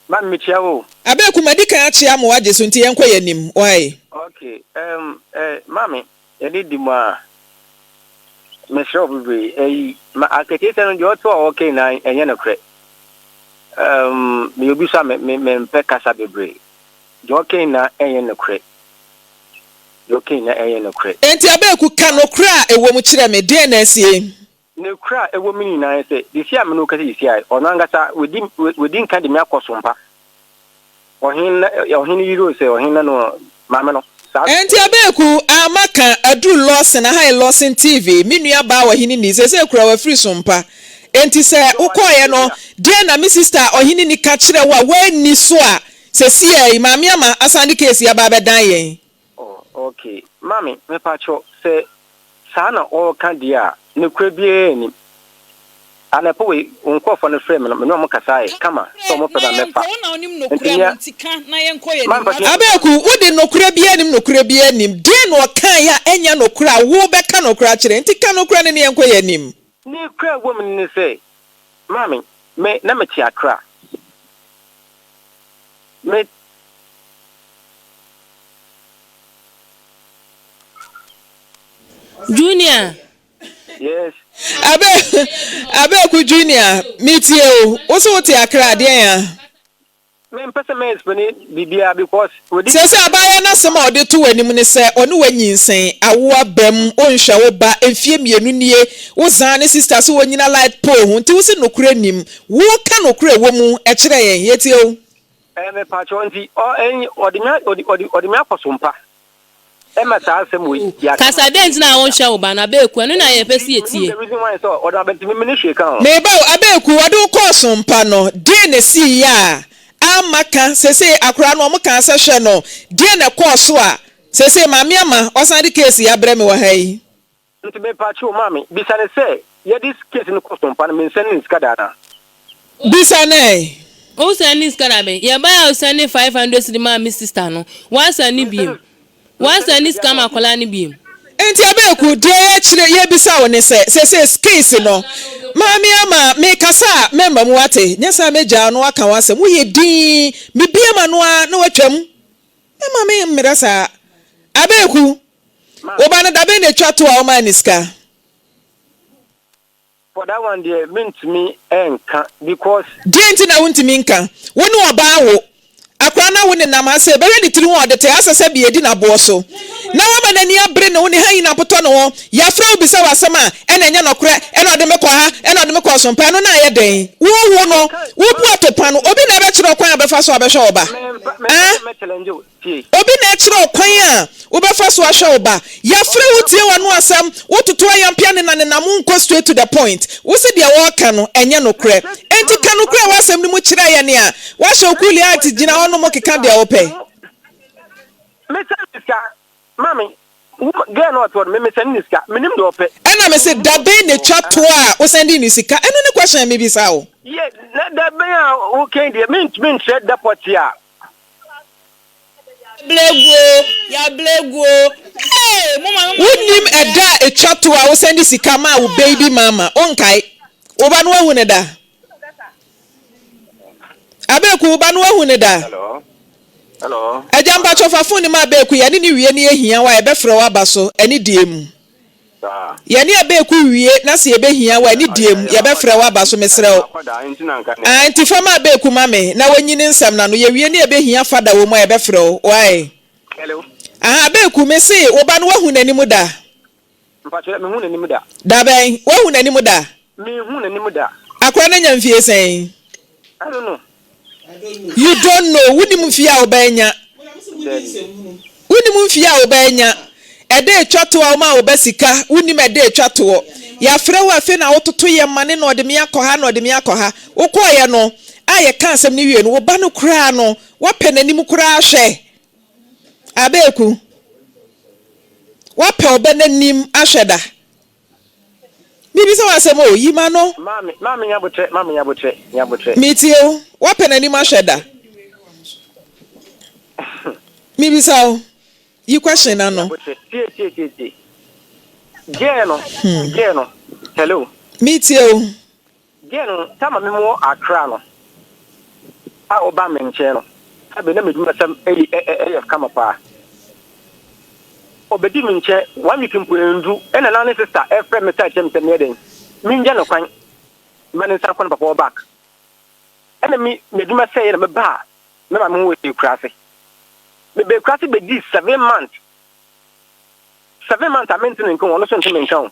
Maame mekyia wo o. Abeku madi kan akyea mo agye so nti yɛnkɔ yɛn anim why? Okay um eh maame yɛde di mu a mesrɛ wo bebree ɛyi ma aketesia no deɛ ɔte a ɔka nyinaa ɛnyɛ nokorɛ um meyɛ obi so a me me mempɛ kasa bebree deɛ ɔka nyinaa ɛnyɛ nokorɛ deɛ ɔka nyinaa ɛnyɛ nokorɛ. Enti Abeku ka nokorɛ a ɛwɔ mu kyerɛ me deɛn na asie? Nokorɛ a ɛwɔ mu nyinaa ne sɛ, seesei a me ne wo kasa seesei yi, ɔno ankasa wadi, wadi nka de me akɔ so mpa. Ɔhene na, ɔhene yere o, sɛ ɔhene na no, maame no, saa. Enti Abeku, a maka aduru Lawson, aha yɛ Lawson TV, me nua baa ɔhene ni, seesei koraa wafiri so mpa. Enti sɛ wokɔeɛ no, deɛn na me sister ɔhene ni ka kyerɛɛ wo a woanni so a seesei yi Maame Ama asan de case yi aba abɛdan yɛn? Oh ok mame mepakyɛw sɛ saa na ɔreka deɛ a nokorɛ biara nnim. Anɔpa wei wo nkorɔfoɔ no frɛɛ me no me ne wɔn kasaeɛ kama sɛ wɔn pɛ ba mɛfa nti nea mame mpakyɛw. Abeku wode nokorɛ biara nnim nokorɛ biara nnim deɛn na ɔkaeɛ a ɛnyɛ nokorɛ a wobɛka nokorɛ akyerɛ nti ka nokorɛ no ne yɛnkɔ yɛn anim. Nokorɛ a ɛwɔ mu ne sɛ mame me na mete Accra me. Junior! Yes. Abe Abeku Junior, metie o. Wo so wote Accra deɛn a? Me mpɛ sɛ mɛ explain biribiara because wɔdi. Seesei abaayewa no asɛm a ɔde to w'anim ne sɛ ɔne wo anyinsɛn, awo aba mu, wonhwɛ wo ba, mfie mmienu nie, wo zaa ne sister sɛ wɔnyina light pole ho, nti wo se nokorɛ nnim. Wo ka nokorɛ ɛwɔ mu kyerɛ yɛn, yɛtie wo. Ɛɛ mepakyɛw nti ɔ ɛn ɔde me ɔde ɔde ɔde me akɔ so mpa. Ɛma saa asɛm wei yɛ asɛm Kasa a. dɛn nti na wonhwɛ wo ba no Abeeku ɛno na yɛpɛ sɛ Menim yɛtie. the reason why sɛ ɔde aba nti me mene hwee ka ho. Meba o, Abeeku, wɔde wo kɔɔ so mpa no, deɛn na ɛsiiɛ a amma ka? Seesei akwadaa no wɔkaa sɛ hwɛ no, deɛn na ɛkɔɔ so a seesei Maame Ama wasan de case yi abrɛ me wɔ ha yi? Nti mepaakyɛw maame, bisa no sɛ yɛde case no kɔ so mpa no mensɛne no sika da anaa? Bisa no ɛ. Wo sɛne sika da bɛn? Yɛbae a wo sɛne 500 cedi maa me sister no, woasɛne biom? Woasɛne sika ma akwadaa no biom? Nti Abeku, deɛ yɛkyerɛ, yɛbisa wo ne sɛ, seesei case no, Maame Ama, mekasa a mɛmma mu wate, nyɛ saa mɛgyaa wo na woaka w'asɛm, woyɛ dinn, mebue m'ano ara na woatwam, mɛma me mmerɛ saa. Abeku, Wo ba no da bɛn na etwa to a womaa no sika? For that one deɛ mentumi nka because. Deɛn nti na wontumi nka? Wo ne ɔbaa awo. Akwadaa no awo nenam ha sei, bɛhwɛ ne tiri ho a ɔde te ha sɛ sɛbi edi n'aboɔ so. Na woama n'ani abere ne ho, ne ha nyinaa apotɔ ne ho. Yɛafrɛ wo bisa wo asɛm a, ɛna ɛnyɛ nɔkorɛ, ɛna ɔde me kɔ ha, ɛna ɔde me kɔ ɔsompa, ɛno na ayɛ dɛn? Wo wo no, wobu atopa no, obi na ɛbɛkyerɛ wo kwan a wobɛfa so abɛhwɛ wo ba? Mɛmfa Ah? mɛ challenge wo. Tie. Obi na ɛkyerɛ wo kwan a wobɛfa so ahwɛ wo ba. Yɛafrɛ wo tie w'ano asɛm, wototo ayampea nenanenam wonkɔ straight to the point. Wose deɛ wɔreka no ɛnyɛ nokorɛ. Enti ka nokorɛ wɔ asɛm no mu kyerɛ yɛn a woahyɛ wo kuuli hat gyina hɔ nom keka deɛ wopɛ. Mesɛne ne sika mame wo girl no ɔte hɔ no me mesɛne ne sika menim deɛ ɔpɛ. Ɛna mese dabɛn na ɛtwa toɔ a wosɛndee no sika? Ɛno ne question a mebisa wo. Ye na dabɛn a wokan deɛ mentumi nkyerɛ da pɔtee a. Wonnim ɛda a ɛtwa toɔ a wosan de sika maa wo baby mama, wonkae? Wo ba no woahu no da? Abeku, wo ba no woahu no da? Agya mpakyɛ fa phone no ma Abeku, yɛne no wie na yɛhia wo a yɛbɛfrɛ wo aba so, ɛne deɛ mu. Yɛne Abeku wie na sɛ yɛbɛhia wo a, ne deɛ mu, yɛbɛfrɛ wo aba so, mesrɛ wo. Ah, nti fa ma Abeku ma me na wanyi ne nsɛm no ano. Yɛwie na yɛbɛhia fada wɔ mu a, yɛbɛfrɛ wo. Wai? Aha, Abeku, mese wo ba no woahu n'anim da? Da bɛn? Woahu n'anim da? Menhuu n'anim da. Akora no anya mfie sɛn? I don't know. You don't know. Wonim mfie a wo ba anya? Dabi. Wonim mfie a wo ba anya? Ɛda etwa toɔ a woma wo ba sika, wonim ɛda etwa toɔ. Yɛafrɛ wo afei na wototo yɛ ma ne na ɔde me akɔ ha na ɔde me akɔ ha. Wokɔeɛ no a yɛka asɛm no wie no, wo ba no koraa no, woapɛ n'anim koraa ahwɛ. Abeeku, woapɛ wo ba no anim ahwɛ da? Mebisa wo asɛm o, yi m'ano. Maame, maame nya abotrɛ, maame nya abotrɛ, nya abotrɛ. Metie wo, woapɛ n'anim ahwɛ da? Mebisa wo, yi question no ano. Tie, tie, tie, tie. Girl no, girl no, hello. Metie wo. Girl no, time a me wɔ Accra no, a ɔba me nkyɛn no, sɛbe na m'adwumasɛm ɛyɛ kama paa. Ɔbɛdi me nkyɛn one week mpo ɛndu, ɛna na ne sister ɛfrɛ me ka kyerɛ me sɛ meyɛ dɛn, mengya no kwan ma ne nsan kɔ ne papa hɔ back. Ɛna me m'adwuma sɛeɛ na mebaa me maame ho wɔ Akuraase. Mebaa Akuraase bɛdii 7 months, 7 months a mente ne nka o, ɔno nso nte me nka o.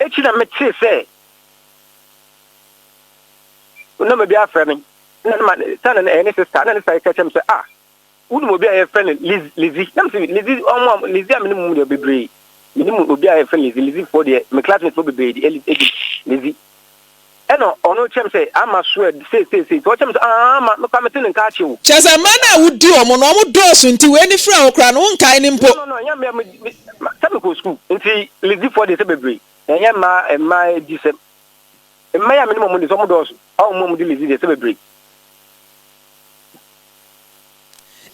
Akyi na metee sɛ na bi afrɛ me na ne ma sɛ na ɛyɛ ne sister na ne sister ka kyerɛ me sɛ, ah, wonim obi a yɛfrɛ no Liz, Lizzy? Na mesɛ Lizzy, ɔmo a Lizzy a menim mu deɛ bebree, menim obi a yɛfrɛ no Lizzy. Lizzy foɔ deɛ me classmate foɔ bebree de ɛdi Lizzy. Ɛna ɔno kyerɛ me sɛ ama so ɛ sei sei sei, nti ɔkyerɛ me sɛ ah, ama mekɔ mete ne nka akye wo. Kyerɛ sɛ mmaa no a wodi wɔn no, wɔn dɔɔso nti wei ne frɛ wo koraa no, wonkae no mpo. No no no, ɛnyɛ mmea, me sɛ mekɔ sukuu nti Lizzy foɔ deɛ sɛ bebree, ɛnyɛ mmaa mmaa di sɛm. Mmaa yi a menim wɔn deɛ sɛ wɔn dɔɔso, a wɔn a wɔdi Lizzy deɛ sɛ bebree.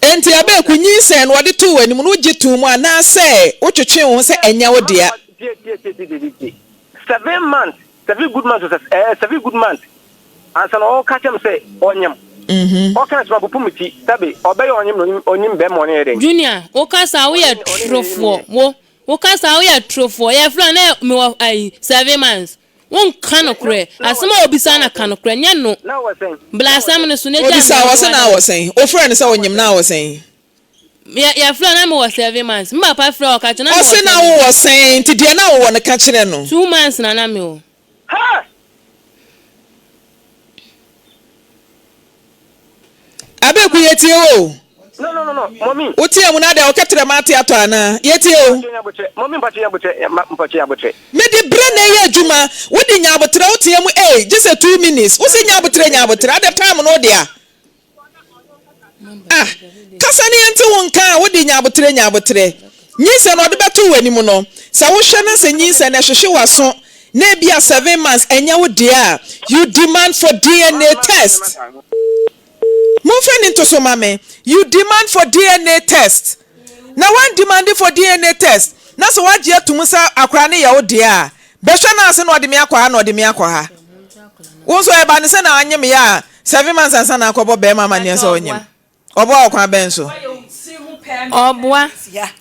Enti Abeku, nyinsɛn no wɔde too w'anim no, wogye too mu anaasɛ wotwetwee wo ho sɛ ɛnyɛ wo dea? Tie tie tie tie tie tie. 7 months, 7 good months, sɛ ɛɛ 7 good months ansa na ɔka kyerɛ me sɛ ɔnyem. Ɔka sɛ mapopo me ti sɛbe ɔbɛyɛ ɔnyem na ɔnyim ɔnyim bɛrima ɔne yɛ dɛn. Junior, wo kasa a woyɛ Ɔne ɔne ne torofoɔ yɛ. wo. Wo kasa woyɛ torofoɔ. Yɛfrɛ wo na mewɔ ayi 7 months. Wonka nokorɛ. Asɛm a wobisa no ka nokorɛ nyɛ no. Bla asɛm no so na gyae Obisa me wɔ se nkoa na deɛ. awɔ sɛn? Wofrɛ no sɛ onyem na awɔ sɛn? Yɛ yɛfrɛ no na mewɔ 7 months. Me papa frɛ ɔka kyerɛ na mewɔ Ɔse na 7 wowɔ months. sɛn? Nti deɛ na wowɔ no ka kyerɛ no. 2 months na na mewɔ. Abeku yɛtie wo o. No no no no mommy. Wo teɛ mu no adɛn wo kɛtrɛma ate atɔ anaa? Yɛtie o. Mede berɛ na ɛyɛ adwuma wode nya aboterɛ wo teɛ mu ei gye sɛ 2 minutes wo se nya aboterɛ nya aboterɛ adɛ time no wo dea Ah, kasa ne yɛnte wo nka a wode nya aboterɛ nya aboterɛ. Nyinsɛn no ɔde bɛto w'anim no, sɛ wohwɛ na sɛ nyinsɛn no ɛhwehwe w'aso na ebia 7 months ɛnyɛ wo deɛ a, you demand for DNA test. Momfa ni nto so ma me. You demand for DNA test. Na wan demande for DNA test na sɛ wagye atum sɛ akwadaa no yɛ wo deɛ a, bɛhwɛ no ase na ɔde me akɔ ha na ɔde me akɔ ha. Wo nso ɛba no sɛ na anyem yɛ a, 7 months ansa na akɔbɔ bɛrima amanneɛ sɛ ɔnyem. Ɔboa wɔ kwan bɛn so? Ɔboa,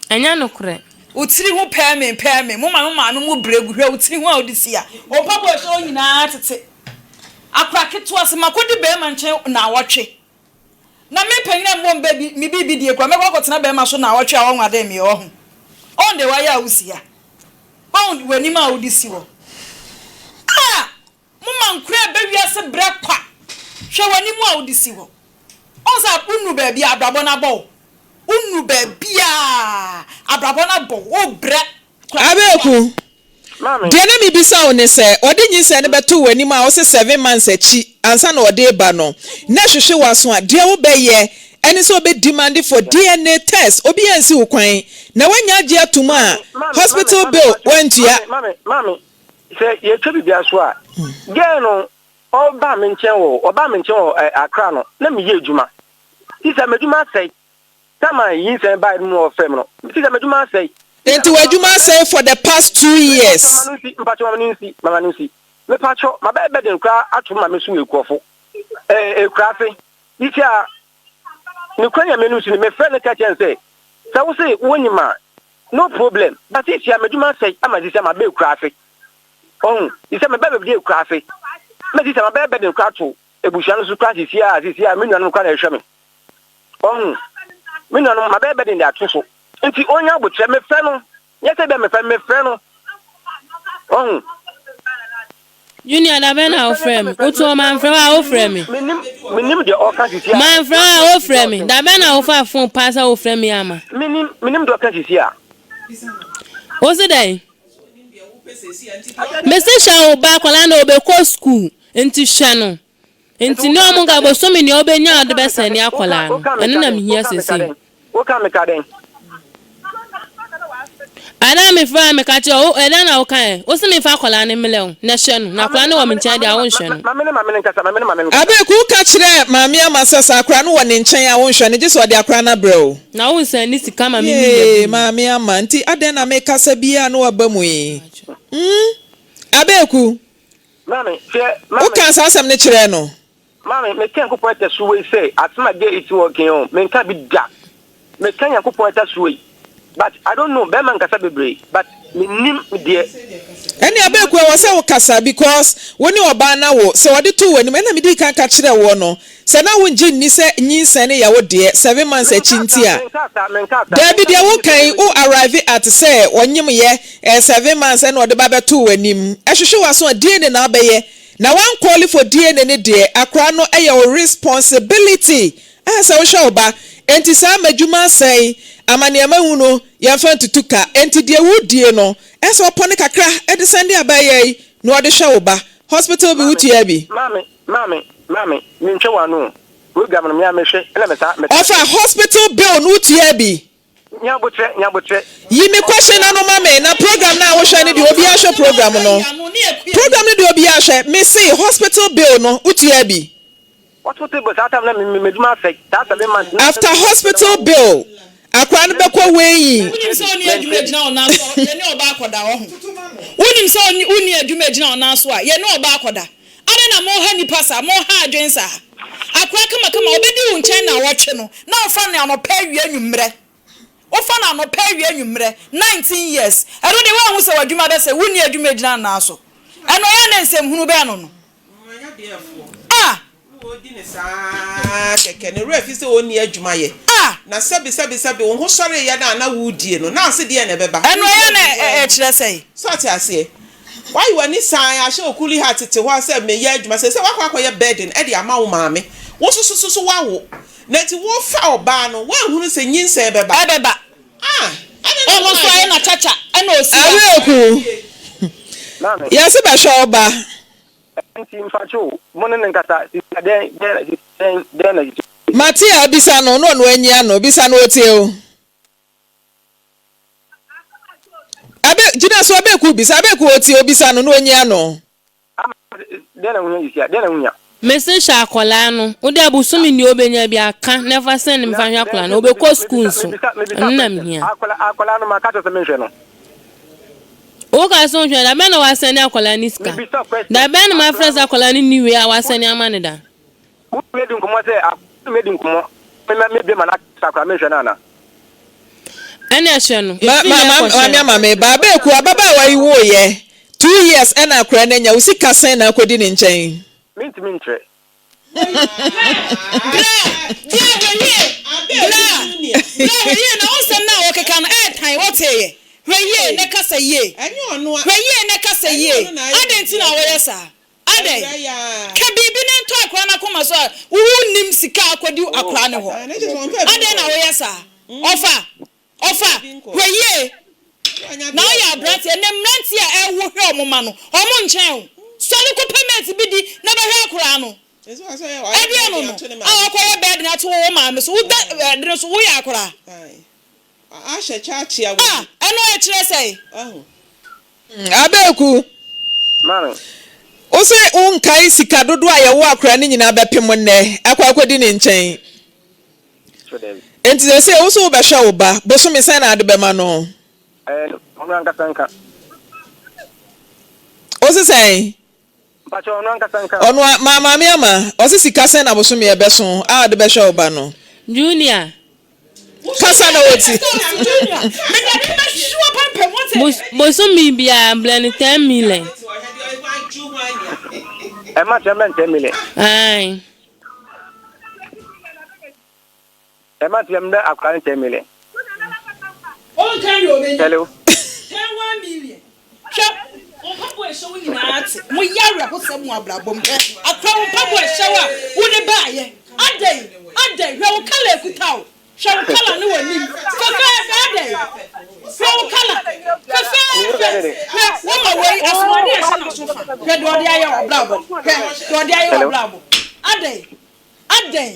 ɛnyɛ nokorɛ. Wo tiri ho pɛɛ me pɛɛ me. Mo ma mo maame mo brɛ gu hwɛ wo tiri ho a wode si a. Wo mpaboa ɛhyɛ hɔ nyinaa tete. Akora ketewa sɛ makɔdi bɛrima nkyɛn naawɔtwe. Na me panyin a mewɔ me baabi me biribi die koraa mɛkɔ akɔtena bɛrima so naawɔtwe a ɔnwadee me ɔho. Ɔn deɛ wayɛ a wosi ha. Ɔn w'anim a wode si hɔ. Ah! Moma nkura ɛba wiase brɛ kwa. Hwɛ w'anim a wode si hɔ. Wohu sɛ wonnuru baabi a abrabɔ no abɔ wo. Wonnuru baabi a abrabɔ no abɔ wo. Wobrɛ kura Abeku, deɛ na mebisa wo ne sɛ, ɔde nyinsɛn no bɛto w'anim a wose seven months akyi ansa na ɔde reba no, na ɛhwehwe w'aso a, deɛ wobɛyɛ ɛne sɛ wobɛ demande for DNA test, obi ansi wo kwan, na woanya agye atom a, hospital bill woantua. Maame, maame, Sɛ yɛtwa biribiara so a, girl no ɔbaa me nkyɛn wɔ ɔbaa me nkyɛn wɔ Accra no, na meyɛ adwuma. Ti sɛ m'adwuma asɛe. Time a nyinsɛn bae no mu ɔfrɛ me no, ti sɛ m'adwuma asɛe. Nti w'adwuma asɛe for the past two years? Mpakyɛ ma no nsi, mpakyɛ ma no nsi, ma no nsi. Mepakyɛ, mabɛyɛ burden koraa ato me maame so wɔ Ekuafo, ɛɛ Ekuraase. Yi sɛ a, ne kwan Nyame no nsi no, mefrɛ no ka kyerɛ no sɛ, sɛ wo se wonyim a, No problem but sesia m'adwuma asɛe ama sesia maba akuraase ɔhu sesia meba bɛdi akuraase ma sesia mabɛyɛ burden koraa to abusua no so koraa sesia sesia me nuanom koraa na ɛhwɛ me ɔhu me nuanom mabɛyɛ burden de ato so nti ɔnya abokyerɛ mefrɛ no nyɛ sɛ bia mefrɛ mefrɛ no ɔhu. Junior da bɛn na wofrɛ me? Woto hɔ manfrɛ wo a wofrɛ me. Menim deɛ ɔka sisi a. Manfrɛ wo a wofrɛ me. Da bɛn na wofaa phone paa sɛ wofrɛ me ama? Menim menim deɛ ɔka sisi a. Wose dɛn? Mese hwɛ wo ba akwadaa no ɔbɛkɔ school nti hwɛ no. Nti ne ɔmo nka bosome nea wobɛnya a wode bɛsɛne akwadaa no ɛno na mehia sesei. Woka meka dɛn? Ɛda a mefrɛ a meka kyerɛ wo, ɛda na woka ɛ? Wo se memfa akwadaa no mmrɛ wo na hwɛ no, na akwadaa no wɔ me nkyɛn deɛ a wonhwɛ no. Ma me ne maame no nkasa, ma me ne maame no nkasa. Abeku, woka kyerɛɛ Maame Ama sɛ sɛ akwadaa no wɔ ne nkyɛn a wonhwɛ no, gye sɛ ɔde akwadaa no abrɛ wo. Na wonsɛne sika ma me media Yee, bi. Maame Ama, nti adɛn na mekasa biara na woaba mu yi? Hmm? Abeku, Maame, hwɛ, maame. Wokaa saa asɛm no kyerɛɛ no? Maame, meka Nyankopɔn ɛtɛso wei sɛ asɛm a gay eti wɔ ken o, menka bi da. Meka Nyankopɔn ɛtɛso wei. But I don't know, bɛɛma nkasa bebree, but mennim deɛ. Ɛne Abeku ɛwɔ sɛ wo kasa because wo ne ɔbaa no awo, sɛ ɔde too w'anim, ɛna medii kan ka kyerɛɛ woɔ no, sɛ na wongye nni sɛ nyinsɛn no yɛ wo deɛ 7 months akyi nti a, daabi deɛ woka yi wo arrive at sɛ ɔnyem yɛ eh, 7 months ɛna ɔde ba bɛtoo w'anim, ɛhwehwe w'aso a DNA na wobɛyɛ, na wan call for DNA no deɛ akora no yɛ wo responsibility a sɛ wohwɛ wo ba, enti saa m'adwuma asɛe, amaneɛ mahu no yɛmfa ntutu ka, enti deɛ wodie no ɛsɛ ɔpɔne kakra de sɛnde abaayaa yi na ɔde hwɛ wo ba, hospital bi Maame, wotua bi. maame, maame, maame, mentwa w'ano o, program no me ara mehwɛ ɛna me saa, me saa Ɔfa hwɛ. hospital bill no wotua bi. Nya abotrɛ, nya abotrɛ. Yi me question ano ma me na program no a wohwɛ no deɛ obiara hwɛ program no program no deɛ obiara hwɛ me se hospital bill no wotua bi. Hospital bill saa time na me me m'adwuma asɛe saa 7 months na. After hospital bill akwadaa no bɛkɔ weighing. Wonim sɛ ɔnni adwuma gyina wo nan so a, yɛne ɔbaa akɔda, wahu. Wonim sɛ ɔnni, wonni adwuma gyina wo nan so a, yɛne ɔbaa akɔda. Adɛn na moha nnipa saa, moha adwene saa? Akwadaa kamakama, ɔbɛdi wo nkyɛn nnawɔtwe no, na wofa no anɔpa, awia, anwummerɛ. Wofa no anɔpa awia anwummerɛ 19 years ɛno deɛ woanhu sɛ w'adwuma bɛsɛe wonni adwuma ɛgyina nan so ɛno ɛyɛ na nsɛmhunu bɛn no no ah. Na ɔredi no saa ara kɛkɛ, ne werɛ afi sɛ ɔnni adwuma yɛ. Ah! Na sɛbe, sɛbe, sɛbe, wo ho sɔreeɛ no a na woredie no, na ase deɛn na ɛbɛba? Ɛno Woredi ɛyɛ na aduane awu. ɛkyerɛ sɛn? So ate aseɛ? Woayɛ w'ani san ahyɛ okuli ha tete hɔ sɛ meyɛ adwuma, seesei woakɔ akɔyɛ burden de ama wo maame. Wo nso so so woawo. Na nti wofa ɔbaa no, woanhunu sɛ nyinsɛn bɛba. Ɛbɛba. Ah! Adɛn na Ɔno nso woayɛ ayɛ saa? n'akyakya ɛna ɔsi ha. Awereku, Maame. yɛse bɛhwɛ wo ba. Nti mpakyɛw mo ne no nkasa sisi dɛn dɛn sisi dɛn dɛn na sisi. Mate a bisa no na ɔno anyi ano bisa no otie o. Abe gyina so abeku bisa abeku otie o bisa no na onyi ano. Ama dɛn na wohia sisi a dɛn na wohia. Mese hwɛ akwadaa no wode abosome nea obenya bi aka na fa sɛn me fa hwɛ akwadaa no obekɔ school nso ɛno na mehia. Akwadaa no maka kyerɛ sɛ menhwɛ no. Wo ka sɛ wohwɛ da bɛn na wasɛne akwadaa no sika? Da bɛn na mafrɛ sɛ akwadaa no nni wei a wasɛne ama no da? Wotumi adi nkɔmmɔ sɛ wotumi adi nkɔmmɔ mema mebie ma no akasa koraa menhwɛ no ana? Ɛna hwɛ no Ma ɛfiri ma na ma ɛkɔhwɛ maame no. ama me ba abeeku ababaawa yi wooyɛ 2 years ɛna akora no anya wo sika sɛn na akɔdi ne nkyɛn? Mentumi nkyerɛ. Bra, bra hwɛ yie, bra, bra hwɛ yie na wo nsɛm no a wokeka no ɛɛtan, woteeɛ? Hwɛ yie na kasa yie, hwɛ yie na kasa yie, adɛn nti na woyɛ saa? Adɛn? Ka biribi na ɛntɔ akwadaa no akoma so a wonnim sika a akɔdi akwadaa no hɔ. Adɛn na woyɛ saa? Ɔfa, Ɔfa, hwɛ yie na woyɛ abranteɛ, ɛnɛ mmeranteɛ a ɛwo hwɛ wɔn mma no, wɔn nkyɛn wo. Sɔre kɔpɛ mate bi di na bɛhwɛ akoraa no. Ɛdeɛn no no a wakɔyɛ burden ato wo maame so, woda ɛdene so, woyɛ akoraa. Ah, ɛno ɛkyerɛ sɛn? Abeku, Maame. wo se wonkae sika dodoɔ a yɛwo akoraa no nyinaa bɛpem nnɛ akɔ akɔdi ne nkyɛn. So daabi. Enti seesei wo nso wobɛhwɛ wo ba. Bosome sɛn na wode bɛma no? Ɛɛ, ɔno ankasa nka. Ose sɛn? Mpakyɛ ɔno ankasa nka. Ɔno a, ma maame ama. Ɔse sika sɛn na bosome ɛbɛso a wode bɛhwɛ wo ba no? Junior. Kasa na ɔti. Junior, mede ade bɛhwe w'apampam, wote? Bos, bosome biara brɛ no ten million. Ɛma kyɛ mɛn 10 million. Ae. Ɛma nti ɛmdɛ akora ne 10 million. Ɔnka deɛ ɔbɛnya. Hello. 10 1 million. Hwɛ, wo mpaboa a ɛhyɛ wo nyinaa te. Mo yɛ awerɛhosɛm wɔ abrabɔ mu. Hwɛ, akora wo mpaboa a ɛhyɛ wo a wode baayɛ. Adɛn? Adɛn? Hwɛ wo colour ekuta wo. Hwɛ wo colour ne w'anim. Fɛfɛɛfɛ adɛn? Hwɛ wo colour. Fɛfɛɛfɛ. Hwɛ, wama wei asomadeɛ a ɛhyɛ n'aso fa. Hwɛ deɛ ɔde ayɛ w'abrabɔ. Hwɛ deɛ ɔde ayɛ Hello. w'abrabɔ. Adɛn? Adɛn?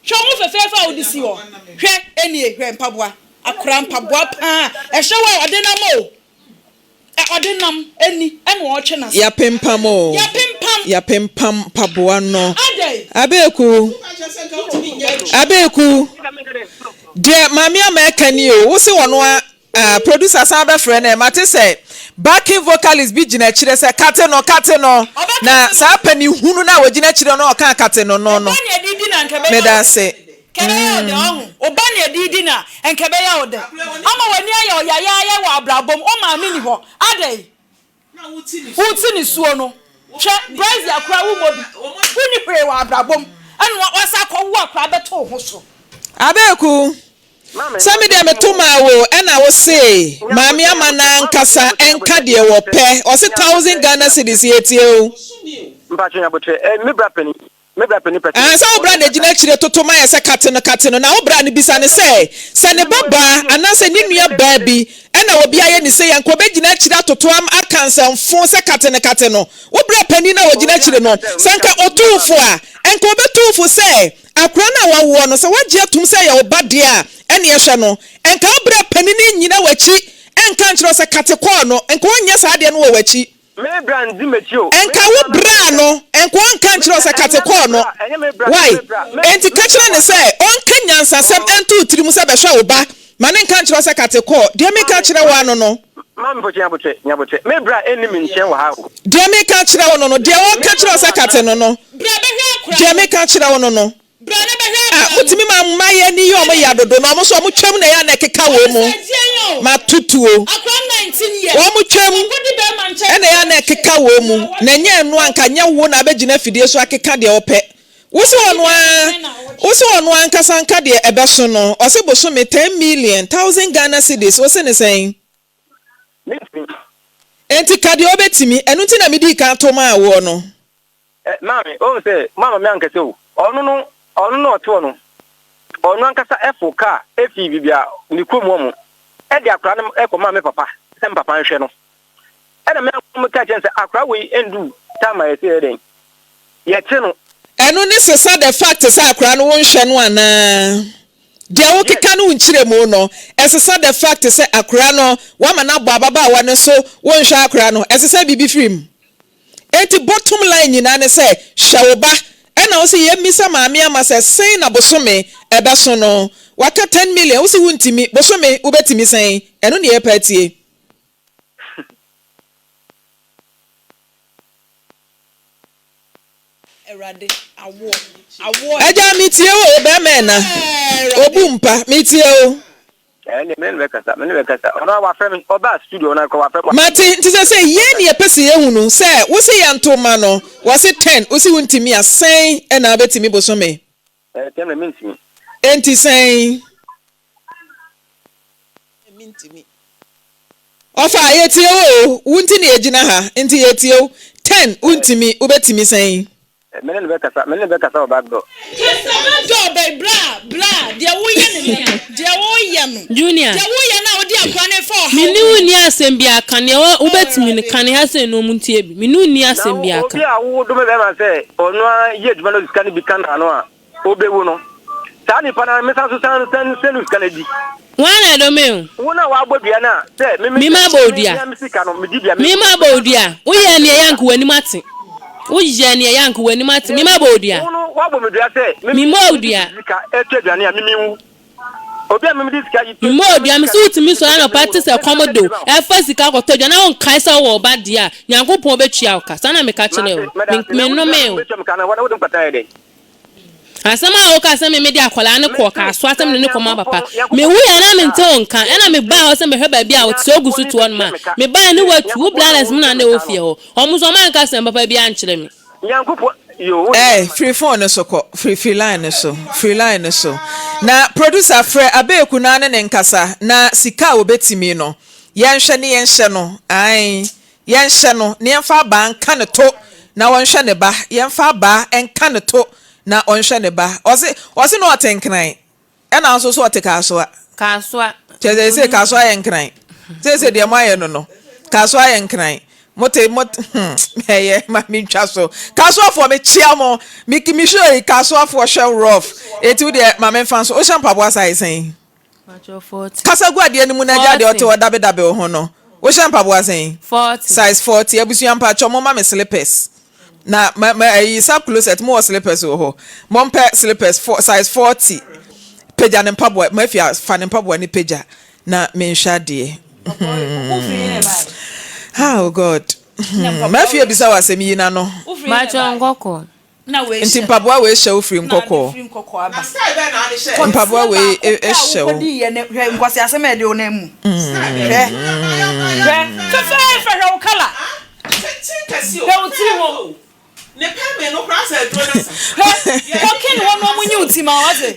Hwɛ wo ho fɛfɛɛfɛ a wode si hɔ. Hwɛ, enie, hwɛ mpaboa. Akora mpaboa paa. Ɛhyɛ wo a ɔde nam o. Ɛ, ɔde nam, eni, ɛna ɔretwe n'ase. Yɛapempam o. Yɛapempam. Yɛapempam mpaboa no. Adɛn? Abeeku, Abeeku, deɛ Maame Ama ɛka ni o, wo se ɔno a, ah, producer san bɛfrɛ no ɛ, mate sɛ backing vocalist bi gyina akyire sɛ kate no, kate no, Ɔbɛkate na no. saa panihunu no a ɔgyina akyire no a ɔkaa kate no no no, Ɔba nea ɛde di na anka ɛbɛyɛ meda wo dɛ. ase. Nka ɛbɛyɛ wo dɛ, ɔho. Wo ba nea ɛde di na anka ɛbɛyɛ wo dɛ. Ama w'ani ayɛ wo yayaaya wɔ abrabɔ mu. Wo maame nni hɔ. Adɛn? Wote nisuo no. Hwɛ, Brazil koraa wommɔ bi. Wonni hwee wɔ abrabɔ mu. Ɛna woasan akɔwo akwadaa bɛto wo ho so. Abeku, sɛ me deɛ meto maa wo ɛna wo se maame ama no ankasa nka deɛ wɔpɛ ɔse thousand Ghana cedis yɛtie o. Mpakyɛ nyabotrɛ eh me bra panin me bra panin pɛ sɛ Ɛɛ sɛ wo bra na ɛgyina akyire toto ma yɛ sɛ kate no kate no na wo bra no bisa no sɛ sɛ ne ba baa anaasɛ ne nua baa bi ɛna obi ayɛ ne sei a nka ɔbɛgyina akyire atoto am aka nsɛmfo sɛ kate no kate no wo bra panin no a ɔgyina akyire no sɛ nka ɔtuu fo a nka ɔbɛtuu fo sɛ Akora no a wawoɔ no, sɛ woagye atom sɛ ɛyɛ wo ba deɛ a, ɛnneɛ hwɛ no. Nka wo berɛ panin nnyina w'akyi nka nkyerɛ wo sɛ kate kɔɔ no. Nka ɔnyɛ saa adeɛ no wɔ w'akyi. Me bra ndi m'akyi o. Nka wo bra no, nka ɔnka nkyerɛ wo sɛ kate kɔɔ no. Wai? Enti ka kyerɛ no sɛ ɔnka nyansasɛm nto wo tirim sɛ bɛhwɛ wo ba. Ma no nka nkyerɛ wo sɛ kate kɔɔ. Deɛ meka akyerɛ wo ara no no. Maame mpɔkyɛ nyabotrɛ, nyabotrɛ. Me bra nni me nkyɛn wɔ ha o. Deɛ meka akyerɛ wo no no, deɛ ɔka kyerɛ wo sɛ kate no no. Bra bɛhwɛ akora Deɛ no. meka akyerɛ wo no no. Bra na bɛhwɛ akora no. a motumi ma mmayewa ani yɛ wɔn ya dodo na wɔn nso wɔn twam na ɛyɛ a na ɛkeka wɔn mu. Matotuo. Wɔn twam ɛna ɛyɛ a na ɛkeka wɔn mu na ɛnyɛ ɛno anka nyɛ wo na abɛgyina afidie so akeka deɛ wɔpɛ. Wo se ɔno ara wo se ɔno ankasa nka deɛ ɛbɛso no ɔse bosome 10 million thousand Ghana cedis wo se ne sɛn? Mentumi. Enti ka deɛ wobɛtumi ɛno nti na medii kan to maa woɔ no. Eh, maame, wohu sɛ moamma me ankasa o. Ɔno no, ɔno na ɔte hɔ no, ɔno ankasa foro kaa fii baabi a ne kurom wɔ mo, de akwadaa no kɔmaa me papa sɛ me papa nhwɛ no. Ɛna me ankasa meka kyerɛɛ no sɛ akwadaa wei nduu time a yɛsɛ yɛyɛ dɛn, yɛkye no. Ɛno ne sesa the fact sɛ akwadaa no wonhwɛ no anaa? Deɛ wokeka no wo nkyerɛmu no, ɛsesa the fact sɛ akwadaa no woama no abɔ ababaawa no so wonhwɛ akwadaa no, ɛsesa biribi firi mu? Enti bottom line nyinaa ne sɛ hwɛ wo ba ɛna wose yɛmmisa maame ama sɛ sen na bosome ɛbɛso no waka ten million wose wontimi bosome wobɛtimi sɛn ɛno ne yɛpɛ atie. Agya metie wo o bɛɛma ɛna obu mpa metie wo. Ɛnde me ne no bɛkasa, me ne no bɛkasa. Ɔno ara wafrɛ me, ɔbaa studio ɔno ara koraa wafrɛ me. Mate, nti sɛsɛi yɛn ne yɛpɛ sɛ yɛhunu sɛ wose yɛnto mma no, wɔse ten, wose wontumi a, sɛn na wobɛtumi bosome? Ɛɛ, ten deɛ mentumi. Enti sɛn? Mentumi. Ɔfa, yɛtie wo o, wo nti na yɛgyina ha, nti yɛtie wo. Ten, wontumi, wobɛtumi sɛn? Me ne no bɛkasa, me ne no bɛkasa wɔ back door. Kasa back door bɛn bra bra deɛ woyɛ no nɛ deɛ woyɛ no Junior, deɛ woyɛ no a wode akora no refa ɔhaw me ne mu wo no. nni asɛm biara ka, nea wo wobɛtumi no, ka ne ha sei na ɔmo ntie bi. Me ne wo nni Na asɛm wo, biara ka. obi a wodome bɛrima sɛ ɔno ara yɛ adwuma na ɔde sika no bi ka n'ano a, obewu no, saa nipa no ara mesan so san san sɛ no sika no adi. Hwan na ɛdome wo? Wo na wabɔ dua no a, sɛ me me Me mabɔ wo me dua. me me sika no medi dua Me me mabɔ wo dua. Woyɛɛ nea ɛyɛ anka w'anim ate. Woyɛɛ nea ɛyɛ anka w'anim ate. Me mabɔ wo dua. Wo no wabɔ me dua sɛ me Me mmɔɔ wo me di dua. sika ɛtɔ aduane a me menwu. Obi a me mede sika yi Me mmɔɔ wo dua. Me se wotumi sɔre anɔpa te sɛ kɔm de wo, ɛfa sika kɔtɔ aduane na wonkae sɛ wowɔ wo ba deɛ a, Nyankopɔn bɛtua wo ka. Saa na meka kyerɛɛ Mate, wo. meda Me ase. Na wo sika mennomee no wo. wobɛtua me ka no, wode me kɔtena yɛ dɛn? Asɛm a wokaa sɛ me mede akwadaa no kɔɔ Kasoa sɛ mede no kɔma papa. Mewui a na mente wo nka, ɛna mebaa hɔ sɛ mɛhwɛ baabi a wote sɛ wogu so te hɔ nom a. Mebaeɛ ne woatu, wo brothers mo na na ɛwɔ fie hɔ. Wɔn nso wɔanka asɛm papa biara ankyerɛ me. Ɛɛ firi phone no so kɔ, firi firi line no so, firi line no so. Na producer frɛ Abeeku na ne ne nkasa na sika a wɔbɛtumi no yɛnhwɛ ne yɛnhyɛ no, ae. Yɛnhyɛ no na yɛmfa abaa nka ne to na ɔnhwɛ ne ba, yɛmfa abaa nka ne to na ɔnhwɛ ne ba. Ɔse, ɔse na ɔte Nkran, ɛna nso so ɔte Kasoa. Kasoa. Kyerɛ sɛ seesei Kasoa yɛ Nkran. Seesei deɛ moayɛ no no, Kasoa yɛ Nkran. Mote, mo, hmm, ɛyɛ, ma mentwa so. Kasoafoɔ, mekyea mo. Me, me show yi, Kasoafoɔ hwɛ rough. Eti wo deɛ, ma memfa nso. Wohyɛ mpaboa size sɛn? Kasa gu adeɛ no mu na gya deɛ ɔte hɔ dabedabe wo ho no. Wohyɛ mpaboa sɛn? Size 40. Abusua mpakyɛw momma me slippers. Na ma ma ayi sub closet mo wɔ slippers wɔ hɔ. Mompɛ slippers for, size 40. Pagya ne mpaboa mafia fa ne mpaboa ne pagya na menhwɛ adeɛ. Hmm. Oh God. Hmm. Mafia bisa wɔ asɛm yi na no. Mpakyɛw nkɔkɔɔ. Nti mpaboa wei hyɛ wo firi nkɔkɔɔ. Mpaboa wei hyɛ wo.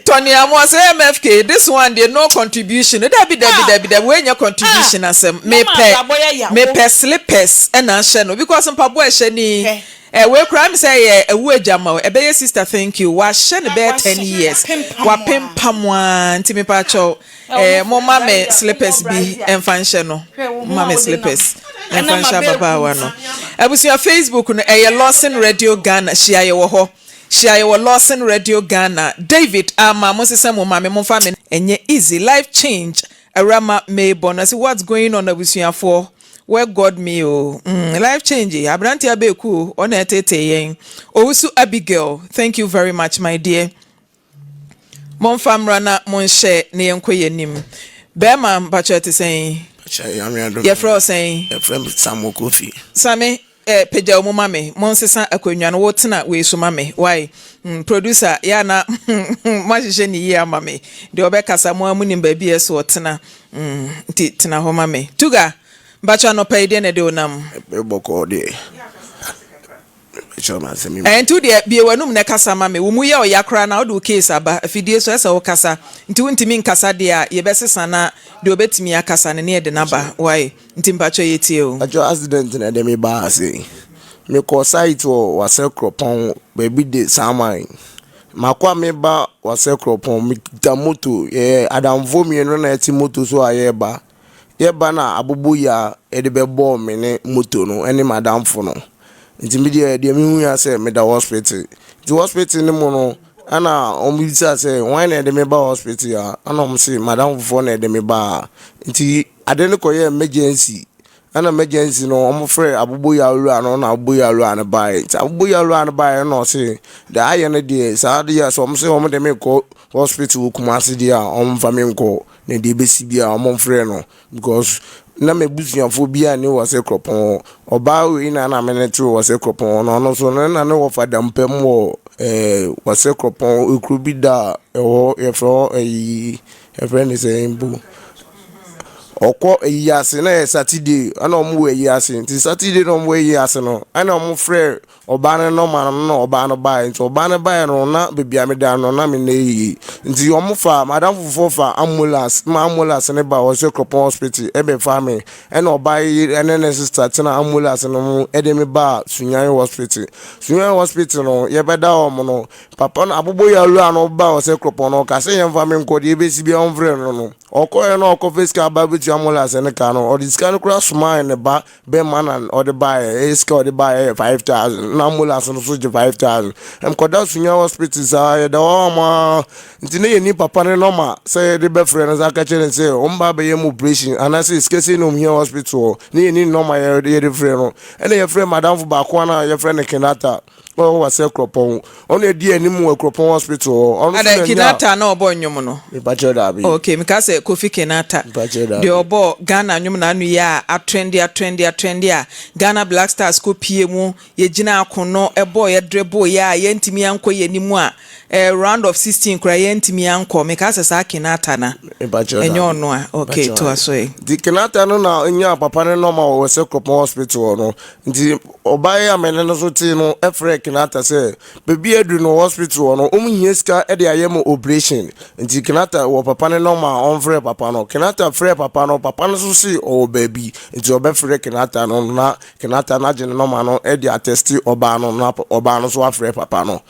Tony Amoah sɛ MFK this one deɛ no contribution dabi dabi dabi dabi wei nyɛ contribution asɛm mepɛ mepɛ slippers ɛna ahyɛ no because mpaboa ɛhyɛ ni Eh wei koraa ɛmi sɛ ɛyɛ ɛwu agya ma o ɛbɛyɛ sister thank you wahyɛ no bɛyɛ ten years wapempam aa nti mepa kyɛw eh mo ma me slippers bi ɛnfa nhyɛ no mo ma me slippers ɛnfa nhyɛ ababaawa no abusua facebook no ɛyɛ Lawson Radio Ghana hyia yɛ wɔ hɔ hyia yɛ wɔ Lawson Radio Ghana David ama mo nsesa mu ma me mo nfa me ɛnyɛ easy life change Awurama Mabon ɔse what's going on abusuafoɔ where God me o mm life change abranteɛ abɛɛku o ɔna ɛtetee yɛn Owusu Abigail thank you very much my dear Momfa mmra na monhyɛ na yɛnkɔ yɛn anim Bɛɛma mpakyɛ ɛte sɛn? Yɛfrɛ wo sɛn? Yɛfrɛ me Samuel Kofi. Same. Eh, pagya wo mu ma me. Monsesa akonnwa no, wo tena wei so ma me. Wai? Mm, producer, yɛ a na moahyehyɛ ne yie ama me. Deɛ ɔbɛkasa, mo ara monim baabi a ɛsɛ ɔtena. Mm, nti tena hɔ ma me. Tuga, mpakyɛ anɔpa yi deɛ na ɛde wo nam? Me bɔkɔɔ deɛ. Mekyerɛ me asɛm yi. Eh, nti wo deɛ bue w'anum na kasa ma me. Wo mu yɛ ɔya koraa na wode wo case aba afidie so, ɛsɛ wokasa. Nti wontumi nkasa deɛ a, yɛbɛsesa na deɛ ɔbɛtumi akasa no ne yɛde no aba. Wai? Nti mpakyɛ yɛtie o. Mpakyɛ accident na ɛde me baa ha sei. Me kɔɔ site wɔ Wasɛ Kuropɔn baabi de Saman. Makɔ a meba Wasɛ Kuropɔn me kita moto yɛyɛ adamfoɔ mienu na yɛte moto so a yɛreba. Yɛba na aboboyaa ɛde bɛbɔɔ me ne moto no ɛne m'adamfo no. Nti me deɛ deɛ me hu ya sɛ meda hospital. Nti hospital no mu no ɛna wɔn bisa sɛ hwan na ɛde me ba hospital ha ɛna wɔn se m'adamfofoɔ na ɛde me ba ha. Nti Ade no kɔyɛɛ emergency, ɛna emergency no wɔn frɛɛ aboboyaa wura no na aboboyaa wura no baeɛ. Nti aboboyaa wura no baeɛ na ɔse deɛ ayɛ no deɛ saa deɛ sɛ wɔn se wɔn de me kɔ hospital wɔ Kumasi deɛ a wɔn mfa me nkɔ na deɛ ɛbɛsi biara wɔn mfrɛ no because na m'abusuafoɔ biara nni Wase Kuropɔn hɔ. Ɔbaa wei na na me ne te wɔ Wase Kuropɔn hɔ na ɔno nso ne na ne wɔfa Dampam wɔ ɛɛ Wase Kuropɔn ekuro bi da a ɛhɔ yɛfrɛ hɔ ɛyi Yɛfrɛ no sɛn mpo? Ɔkɔ ayi ase na yɛ Saturday ɛna wɔn wɔ ayi ase nti Saturday na wɔn wɔ ayi ase no ɛna wɔn frɛ ɔbaa no nɔma no na ɔbaa no baeɛ nti ɔbaa no baeɛ no na beebi a meda no na me nan yie nti wɔn fa madam foforɔ fa ambulance ma ambulance no ba ɔsɛ Kuropɔn hospital ɛbɛfa me ɛna ɔbaa yi ɛne ne sister tena ambulance no mu ɛde me baa Sunyani hospital Sunyani hospital no yɛbɛda wɔn no Papa no aboboyaa wura no baa ɔsɛ kuropɔn no, ɔka sɛ yɛmfa me nkɔ, deɛ ɛbɛsi biara ɔmfrɛ no no. Ɔkɔeɛ na ɔkɔfa sika aba bɛtua molasɛ no ka no, ɔde sika no koraa somaa ne ba bɛma na ɔde baeɛ, ɛyɛ sika a ɔde baeɛ yɛ 5000, na ambulance no nso gye 5000. Ɛmkɔda Sunya hospital saa, yɛda hɔ ama nti na yɛnni papa no nɔma sɛ yɛde bɛfrɛ no sɛ aka kyerɛ no sɛ ɔmba abɛyɛ mu operation anaasɛ sika sei na ɔmhia hospital hɔ, na yɛnni nɔma yɛde frɛ no. Ɛna yɛfrɛ madamfo baako a na yɛfrɛ no Kenata. Ɔwɔ Wase Kuropɔn. Ɔno edi anim wɔ Kuropɔn Hospital hɔ. Ɔno nso Ada na nya. Kinata na ɔbɔ nnwom no. Mepakyɛw daabi. Okay, meka sɛ Kofi Kinata. Mepakyɛw daabi. Deɛ ɔbɔ Ghana nnwom na ano yi a atrende atrende atrende a Ghana Black Stars kɔ pie mu, yɛgyina akono bɔɔ yɛ dribble yɛ a yɛntumi ankɔ yɛn anim a eh, round of 16 koraa yɛntumi ankɔ. Meka sɛ saa Kinata na. Mepakyɛw Ɛnyɛ daabi. ɔno a. Okay, Mepakyɛw toa ae. so ɛ. Nti Kinata no na onyaa papa no nɔma wɔ Wase Kuropɔn Hospital hɔ no. Nti ɔbaa yi a me ne no so tee no frɛɛ Kenata sɛ baabi a aduru no hospital hɔ no wɔn hia sika de ayɛ mo operation. Nti Kenata wɔ papa no nɔma a ɔmfrɛ papa no. Kenata frɛɛ papa no, papa no nso se ɔwɔ baabi nti ɔbɛfrɛ Kenata no na Kenata no agye ne nɔma no de atɛste ɔbaa no na ɔbaa no nso afrɛ papa no.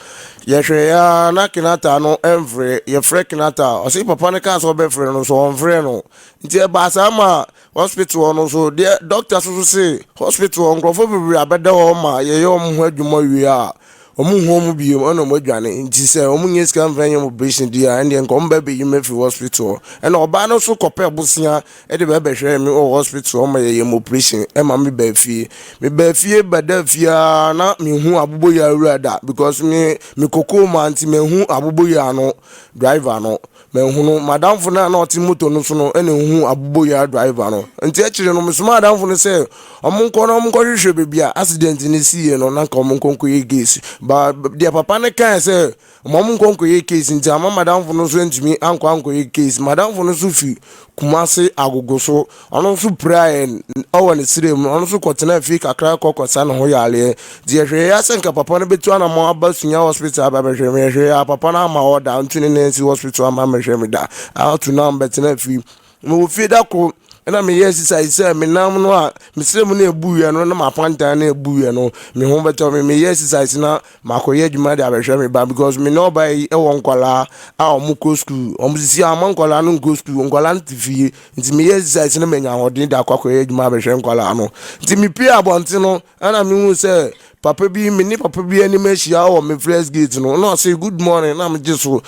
Yɛhwɛeɛ ara na Kenata no mfrɛ, yɛfrɛ Kenata a ɔse papa no kaa sɛ ɔbɛfrɛ no nso ɔmfrɛ no. Nti ɛbaa saa ma Hospital hɔ no nso deɛ doctor so so se hospital hɔ nkurɔfoɔ bebree abɛda hɔ ma yɛyɛ wɔn ho adwuma wie a wɔn nhu wɔn bio ɛna wɔn adwane nti sɛ wɔn nyɛ sika mfa nyɛ operation deɛ a ɛndeɛ nka wɔn bɛ bɛyi me afiri hospital hɔ ɛna ɔbaa no nso kɔpɛ bosea ɛde bɛ bɛhwɛ me wɔ hospital hɔ ma yɛyɛ me operation ɛma me baa fie me baa fie bɛda fie a na mehu aboboyaa wura da because me me koko ma nti mehu aboboyaa no driver no Manhunu m'adamfo no a na ɔte moto no so no na ehuu aboboyaa driver no. Nti akyiri no, mesomaa adamfo no sɛ wɔnkɔ na wɔnkɔhwehwɛ baabi a accident no siiɛ no na nka wɔnkɔ nkɔyɛ case. Ba deɛ papa no kae sɛ ma wɔnkɔ nkɔyɛ case nti ama m'adamfo no nso antumi ankɔ ankɔyɛ case. M'adamfo no nso fi Kumasi Agogo so. Ɔno nso piraeɛ wɔ ne serɛ mu. Ɔno nso kɔtenaa fie kakra kɔ kɔsa ne ho yareɛ. Nti yɛhwɛeɛ ara sɛ nka papa no bɛtu anamɔn aba Sunya hospital aba abɛhwɛ me. Yɛhwɛeɛ ara papa no amma hɔ da, antu ne nan ansi hospital amma ammɛhwɛ me da. Atu no ambɛtena fie. Mewɔ fie da koro na meyɛ exercise sɛ me nam no a me serɛ mu no ɛbuiɛ no na m'apantan no ɛbuiɛ no me ho bɛtɔ me. Meyɛ exercise na Makɔyɛ adwuma de abɛhwɛ me ba because me ne ɔbaa yi wɔ nkwadaa a wɔn kɔ school. Wɔn sisi a wɔn nkwadaa no nkɔ school, nkwadaa no te fie. Nti meyɛ exercise na manya ahoɔden de akɔ akɔyɛ adwuma abɛhwɛ nkwadaa no. Nti mepue abɔnten no ɛna mehu sɛ papa bi, me ne papa bi anim ahyia wɔ me first gate no. Na ɔse good morning na megye so.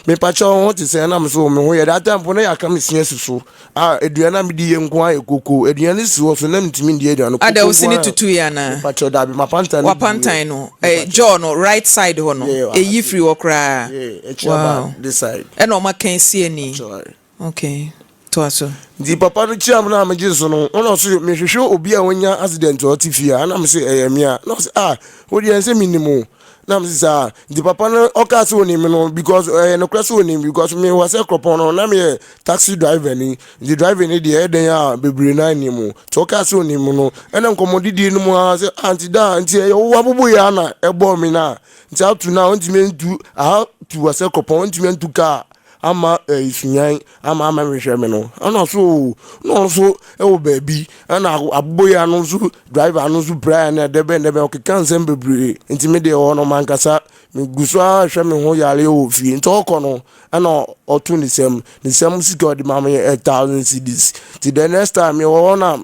Mepakyɛ wo ho te sɛn? Na me so me ho yɛ. That time po na yɛaka me si asi so. Ah, aduane a medi yɛ nko ara yɛ koko. Aduane si hɔ so na mentumi ndi aduane. Koko Ada wo nko sini ara. tutu yɛ anaa? Mepakyɛw dabi, m'apantan no buiɛ. W'apantan no, eh, Mepakyɛw. jaw no, right side hɔ no, Yeah, eyi aha firi hɔ koraa. Yeah, akyi aba Wow. this side. Ɛna wɔn aka asi ani. Mepakyɛw ae. Okay. Toa so. Nti papa no kyia me no a megye so no, ɛna ɔse mehwehwɛ obi a wanya accident a ɔte fie a, ɛna mese ɛyɛ me a, na ɔse ah wo deɛ ɛnsɛ menim wo, na mese saa. Nti papa no ɔkaa sɛ onim me no because ɛyɛ nokorɛ sɛ onim because me wɔ sɛ kuropɔn no na meyɛ taxi driver ni, nti driver ni deɛ ɛyɛ dɛn a bebree no anim wo, nti ɔkaa sɛ onim me no, ɛna nkɔmmɔdidie no mu ara sɛ ah nti daa nti ɛyɛ wo abobo yi ara na ɛbɔɔ me no a, nti up to now ɔntumi ntu aha tu wɔ sɛ kuropɔn ɔntumi ntu kaa ama ɛyi sunyan ama ama mehwɛ me no ɛna so o na ɔno nso ɛwɔ baabi ɛna aboboya no nso driver no nso pira ɛna ɛdɛbɛn dɛbɛn ɔkeka nsɛm bebree nti me deɛ ɔwɔ no mankasa megu so ara hwɛ me ho yare wɔ fie nti ɔkɔ no ɛna ɔto ne sɛm ne sɛm sika ɔde ma me yɛ thousand cedis nti the next time mewɔ hɔ na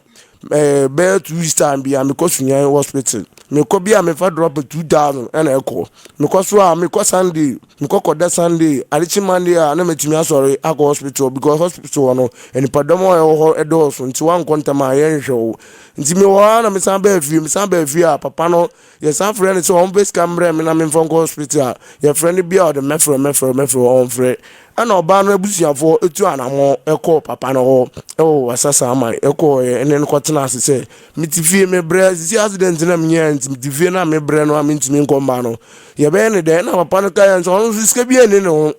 ɛɛ bɛyɛ 2 weeks time bi a mekɔ Sunyani hospital mekɔ bi a mefa drop 2000 ɛna ɛkɔ mekɔ so a mekɔ Sunday mekɔ kɔda Sunday adekye Monday a na matumi asɔre akɔ hospital because hospital hɔ no nipadɔm a ɛwɔ hɔ ɛdɔɔso nti wankɔ ntɛm a yɛnhwɛ wo nti mewɔ hɔ a na mesan baa fie mesan baa fie a papa no Yɛsan frɛ no sɛ ɔmfa sika mmrɛ me na memfa nkɔ hospital a, yɛfrɛ no bi a ɔde mɛfrɛ mɛfrɛ mɛfrɛ ɔmfrɛ. Ɛna ɔbaa no abusuafoɔ tu anammɔn kɔɔ papa no hɔ wɔ Wasasaman kɔɔeɛ ɛne no kɔtena ase sɛ mete fie mebrɛ sisi accident na menyaeɛ nti mete fie na mebrɛ no a mentumi nkɔ mma no yɛbɛyɛ ne dɛn? Ɛna papa no kaeɛ sɛ ɔno nso sika bi nni ne ho.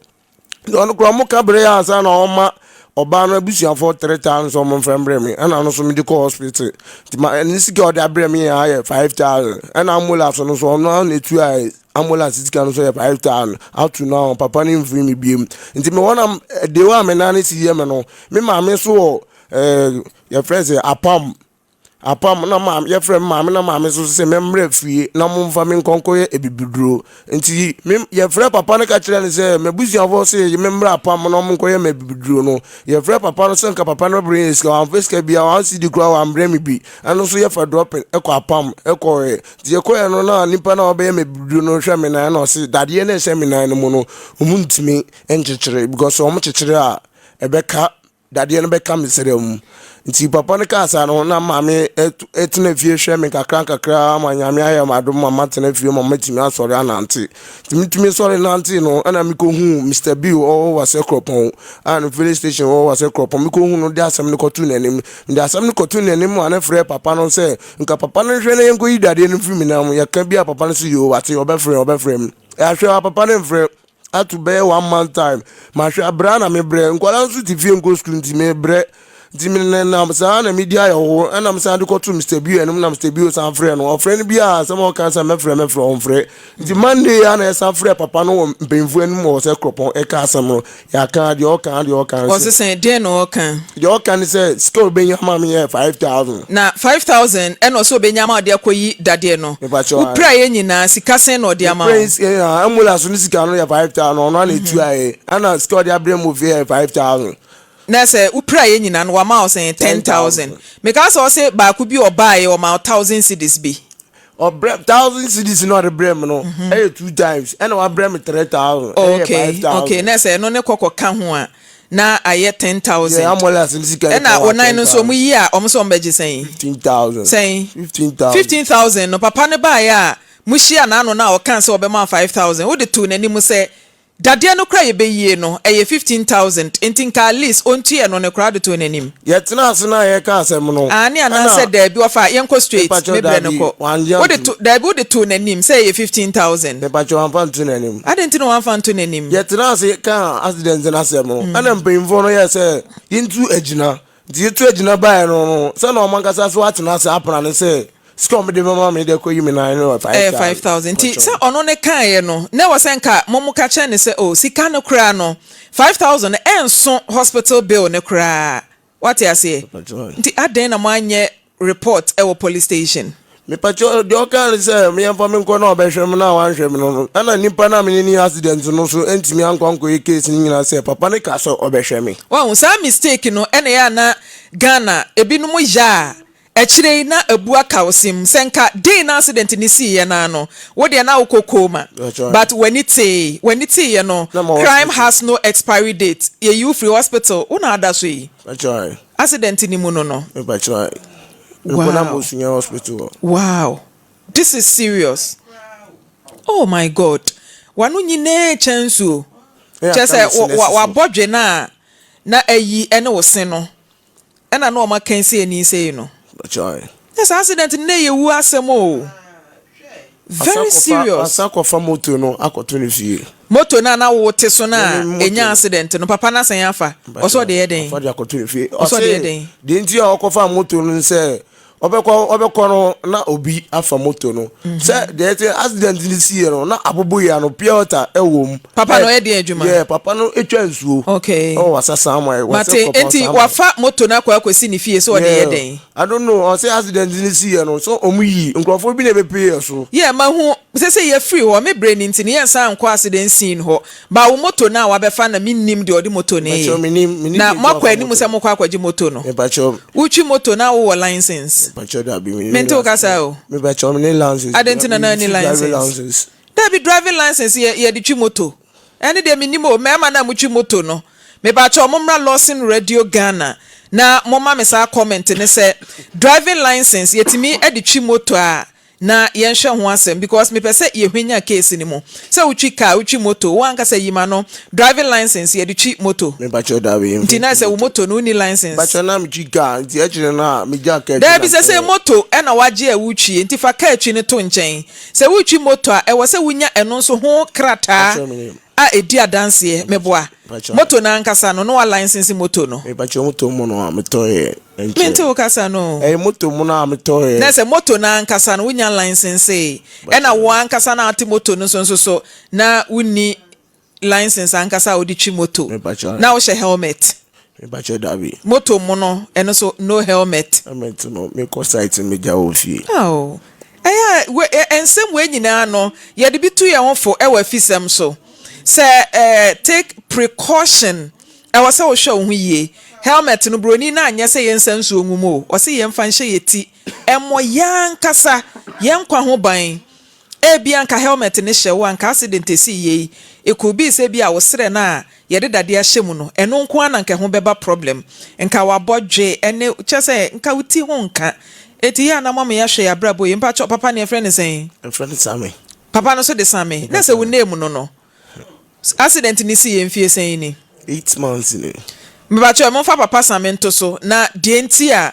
Na ɔno koraa ɔmo ka bere a ansa na ɔma ɔbaa no abusuafoɔ 3000 sɛ ɔmo mfrɛ mbrɛ me ɛna ɔno nso mede kɔ hospital nti ma ne sika a ɔde abrɛ me nyinaa yɛ 5000 ɛna ambulance no nso ɔno ara na etua ambulance sika no nso yɛ 5000 up to now papa no mfiri me biem nti me hɔ na de hɔ a me nan si yɛ me no me maame nso wɔ ɛɛ yɛfrɛ sɛ apam Apam na maame yɛfrɛ me maame na maame nso sɛ memmrɛ fie na momfa me nkɔ nkɔyɛ abibiduro. Nti me yɛfrɛ papa no ka kyerɛ no sɛ m'abusuafoɔ se memmrɛ apam na ɔmo nkɔyɛ me abibiduro no. Yɛfrɛ papa no sɛ nka papa no bɛbrɛ yɛn sika wamfa sika biara one cedi koraa wambrɛ me bi. Ɛno nso yɛfa dropping ɛkɔ apam ɛkɔɛ. Nti yɛkɔɛ no na nipa no a ɔbɛyɛ me abibiduro no hwɛ me nan na ɔse dadeɛ no a ɛhyɛ me nan no mu no ɔmo ntumi nkyekyere because sɛ ɔmo kyekyere a ɛbɛka dadeɛ no bɛka me serɛ mu. Nti papa no kaa saa no na maame tena fie hwɛ me nkakra nkakra ma Nyame ayɛ m'adom ma matena fie ma matumi asɔre anante. Nti metumi sɔre nante no ɛna mekɔhuu Mr. Bill ɔwɔ Wase Kuropɔn a no filling station wɔ Wase Kuropɔn. Mekɔhu no de asɛm no kɔtoo n'anim. Mede asɛm no kɔtoo n'anim ma no frɛɛ papa no sɛ nka papa no nhwɛ na yɛnkɔyi dadeɛ no mfiri me nan mu. Yɛka bi a papa no sɛ yoo wate ɔbɛfrɛ ɔbɛfrɛ me. Ahwɛ a papa no mfrɛ. Ato bɛyɛ one month time mahwɛ abrɛ a na mebrɛ nkwadaa nso te fie nkɔ sukuu nti mebrɛ nti menenam saa na medi ayɛhoho ɛna mesan de kɔto Mr. Bio anim na Mr. Bio san frɛ no ɔfrɛ no bi a asɛm a ɔka sɛ mɛfrɛ mɛfrɛ ɔmfrɛ nti Monday a na yɛsan frɛ papa no wɔ mpanyinfoɔ anim wɔ sɛ kuropɔn ɛka asɛm no yɛaka deɛ ɔka deɛ ɔka Ɔse sɛn? Deɛn na ɔka? Deɛ ɔka ne sɛ sika a ɔbɛnya ama me yɛ 5000. Na 5000 ɛna ɔsɛ ɔbɛnya ama ɔde akɔyi dadeɛ no. Mepakyɛw Wo ae. piraeɛ nyinaa sika sɛn na ɔde ama wo? Mepiraeɛ sika nyinaa, ambulance no sika no yɛ 5000, ɔno ara na ɛtuaeɛ. Ɛna sika a ɔde abrɛ me wɔ fie yɛ 5000. Na sɛ wo piraeɛ nyinaa no wama wo sɛn? 10,000. Mekaa sɛ ɔse baako bi ɔbaeɛ ɔma wo 1000 cedis bi. Ɔbrɛ 1000 cedis na ɔde brɛ me no ɛyɛ two times ɛna wabrɛ me 3000 ɛyɛ Okay, 5000. okay, na sɛ ɛno ne kɔkɔ ka ho a na ayɛ 10,000. Yeah, ambulance ne sika ne Ɛna ka wo wa nan no nso 10,000. ɔmo yi a ɔmo sɛ ɔmo bɛgye sɛn? 15,000. Sɛn? 15,000. 15,000 no papa no baeɛ a mo hyia n'ano no a ɔkaa sɛ ɔbɛma wo 5,000 wode too n'anim sɛ Dadeɛ no koraa yɛbɛyie no ɛyɛ 15,000 nti nka at least ɔntua ɛno no koraa de too n'anim. Yɛtenaa ase na yɛreka asɛm no Aane anaasɛ ɛna. daabi ɔfa yɛnkɔ straight Mepakyɛw me brɛ no daabi kɔ wangye wode antom. to daabi wode too n'anim sɛ ɛyɛ 15,000. Mepakyɛw wamfa anto n'anim. Adɛn nti na wamfa anto n'anim? Yɛtenaa ase kaa accident no asɛm no ɛna mpanyinfoɔ no yɛɛ sɛ yɛntu agyina. Nti yɛtu agyina baeɛ no no, sɛ na wɔn ankasa so atena ase apena no sɛ sika a wɔde bɛma me de akɔyi me nan no yɛ Ɛyɛ 5000. 5000. Nti sɛ ɔno ne kaeɛ no, na ɛwɔ sɛ nka mo mo ka kyerɛ no sɛ oh sika no koraa no, 5000 no ɛnso hospital bill no koraa. Woate aseɛ? Nti adɛn na moanyɛ report wɔ police station? Mepakyɛw, deɛ ɔkaa ne sɛ yɛmfa me nkɔ na ɔbɛhwɛ me na wanhwɛ me no no, ɛna nipa no a me ne no accident no nso antumi ankɔ ankɔyɛ case no nyinaa sɛ papa no kaa sɛ ɔbɛhwɛ me. Wahu, saa mistake no ɛna ɛyɛ a na Ghana ebinom yɛ a akyire yi na abu aka wo sem. Sɛ nka day no accident no siiɛ no ara no, wo deɛ na wokɔ coma but w'ani tee, w'ani teeɛ no, crime has no expiry date, yɛyi wo firi hospital, wo na ada so yi. Accident no mu no no. Wow. Wow. This is serious. Oh my God. Wano nyinaa kyɛ nsuo. Kyɛ sɛ wabɔ dwe no a. na ayi ne wo se no ɛna na wɔn akan sei ani sei no. Na saa accident no na ɛyɛ wu asɛm o. Very serious. Asa kɔfa moto no akɔto ne fie. Moto no a na wote so no a ɛnya accident no papa no asan afa. Ɔsɛ ɔde yɛ dɛn? Ɔfa de akɔto ne fie. Ɔsɛ ɔde yɛ dɛn? Deɛ nti a ɔkɔfa moto no sɛ Ɔbɛkɔ ɔbɛkɔ no na obi afa moto no. Sɛ deɛ ɛte accident no siiɛ no na aboboyaa no pure water ɛwɔ mu. Papa no ɔyɛ deɛn adwuma? Yeah papa no etwa nsuo. Okay. Ɛwɔ wasa saman. Mate enti wafa moto no akɔ akɔsi ne fie sɛ ɔde yɛ dɛn? I don't know ɔsɛ accident no siiɛ no so ɔmo yi nkorɔfoɔ bi na ɛbɛpue yɛ so. Yeah mahu sɛsɛ yɛfiri hɔ me brɛ no nti no yɛnsan nkɔ accident scene hɔ Ba wo moto no a wabɛfa na mennim deɛ ɔde moto no Mepakyɛw yɛ. menim menim Na deɛ nti moakɔ wafa anim moto sɛ no. mokɔ akɔgye moto no. Mepakyɛw. Wotwi moto na wowɔ license? Mepakyɛw dabi menni Mente wo license. kasa o. Mepakyɛw menni license. Adɛn nti na na Menni wonni driving license? license. Dabi driving license yɛ yɛde twi moto. Ɛne deɛ mennim o. Mmarima no a motwi moto no mepakyɛw mommra Lawson Radio Ghana na momma me saa comment no sɛ driving license yɛtumi de twi moto a Na yɛnhwɛ ho asɛm because mepɛ sɛ yɛhwanya case no mu. Sɛ wotwi car, wotwi moto, wo ankasa yi ma no driving license yɛde twi moto. Mepakyɛw dabi yɛmfa Nti na ntwi sɛ wo moto. moto no wonni license. Mepakyɛw na metwi car nti akyire no a megyaa car twi na Daabi sɛsɛ mekɔyɛɛ. moto na wagye a wotwie nti fa car twi no to nkyɛn. Sɛ wotwi moto a ɛwɔ sɛ wonya ɛno nso ho krataa Mepakyɛw menim. a ɛdi adanseɛ. Meboa? Mepakyɛw. Moto no ankasa no na wa license moto no. Mepakyɛw moto mono a metɔeɛ nkyɛ. Mente wo kasa no o. Ɛyɛ moto mono a metɔeɛ. Na sɛ moto no ankasa no wonya licensee ɛna wo ankasa na wote moto no so nso so na wonni license ankasa a wode twi moto Mepakyɛw. na wohyɛ helmet. Mepakyɛw dabi. Moto mono ɛno nso no helmet. Helmet no mekɔ site no megya wɔ fie. Aww ɛyɛ a we ɛ nsɛm wei nyinaa no yɛde bi tu yɛn ho fo ɛwɔ afisɛm so sɛ ɛɛ take precaution ɛwɔ sɛ wohwɛ wo ho yie helmet no broni no anyɛ sɛ yɛnsa nsuo ngu mu o ɔse yɛmfa nhyɛ yɛ ti ɛmmɔ yɛn ankasa yɛn nkwa ho ban Ebia anka helmet no hyɛ wo a, anka accident a esii yɛ yi, it could be sɛ ebia wo serɛ no a yɛde dadeɛ ahyɛ mu no, ɛno nko ara na anka ɛho bɛba problem. Nka w'abɔdwe ɛne, kyerɛ sɛ, nka wo ti ho nka. Enti yɛ a na moama yɛahwɛ yɛn abrabɔ yie. Mpakyɛw, papa no yɛfrɛ no sɛn? Yɛfrɛ no Same. Papa no nso de Same. Na sɛ wo name no no, accident no sii yɛ mfie sɛn ni? 8 months ni. Mepakyɛw, momfa papa Same nto so, na deɛ nti a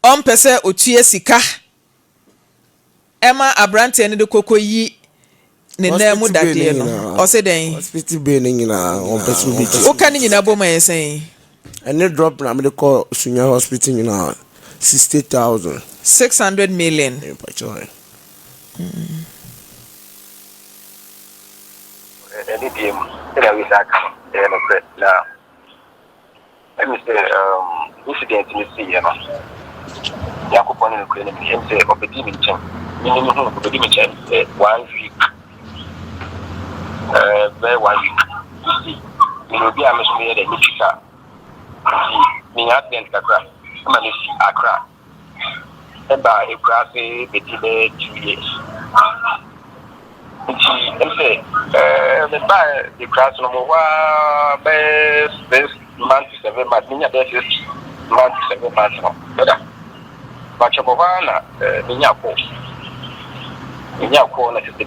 ɔmpɛ sɛ ɔtua sika Ɛma abranteɛ no de kɔkɔ yi ne nan mu dadeɛ no. Ɔse dɛn? Hospital bill no nyinaa ɔmpɛ sɛ ɔbɛtua. Woka ne nyinaa bom a ɛyɛ sɛn? Ɛne drop na mede kɔ Sunyani hospital nyinaa 60,000. 600 million. Mepakyɛw ɛ. Ɛne deɛ mu sɛdeɛ wei saa ka no ɛyɛ nokorɛ na Ɛmi sɛ um, incident no siiɛ no, Nyankopɔn ne nokorɛ no mu, ɛmi sɛ ɔbɛdii me nkyɛn, me ne me hu, ɔbɛdii me nkyɛn sɛ one week, uh, bɛyɛ one week, nti meyɛ obi a me so meyɛ dɛ, metwi kaa, nti menya accident kakra, ɛma mefi Accra ɛbaa ekuraase bɛdi bɛyɛ 2 years. Nti ɛm sɛ ɛɛ mebaa ekuraase no mo hɔ ara bɛyɛ 6 months to 7 months, menya bɛyɛ 6 months to 7 months no bɛda bakyɛ bɔ hɔ ara na ɛɛ menya call na sɛ bi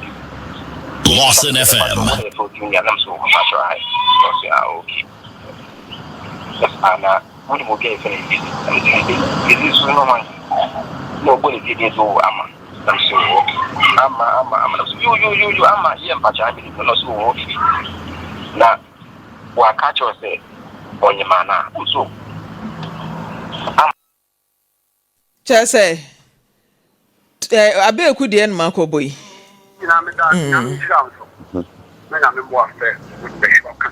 Lawson FM. Wɔn yɛ fɛ junior nam so mpakyɛ ayi na ɔsɛ ah okay ah na wode mo obi a yɛfrɛ no Lizzy na mese Lizzy Lizzy nso no hwan na ɔbɔ ne din so ama na mese oh okay ama ama ama na mese yo yo yo yo ama yɛ mpakyɛ ha menim no na ɔse oh okay na waka kyerɛ sɛ ɔnyem anaa na mese oh ama. Kyerɛ sɛ, eh, abeeku deɛ no makɔbɔ yi. Nyinaa meda ase Nyame nhyira wo nso na Nyame mmoa sɛ wode bɛhwɛ waka.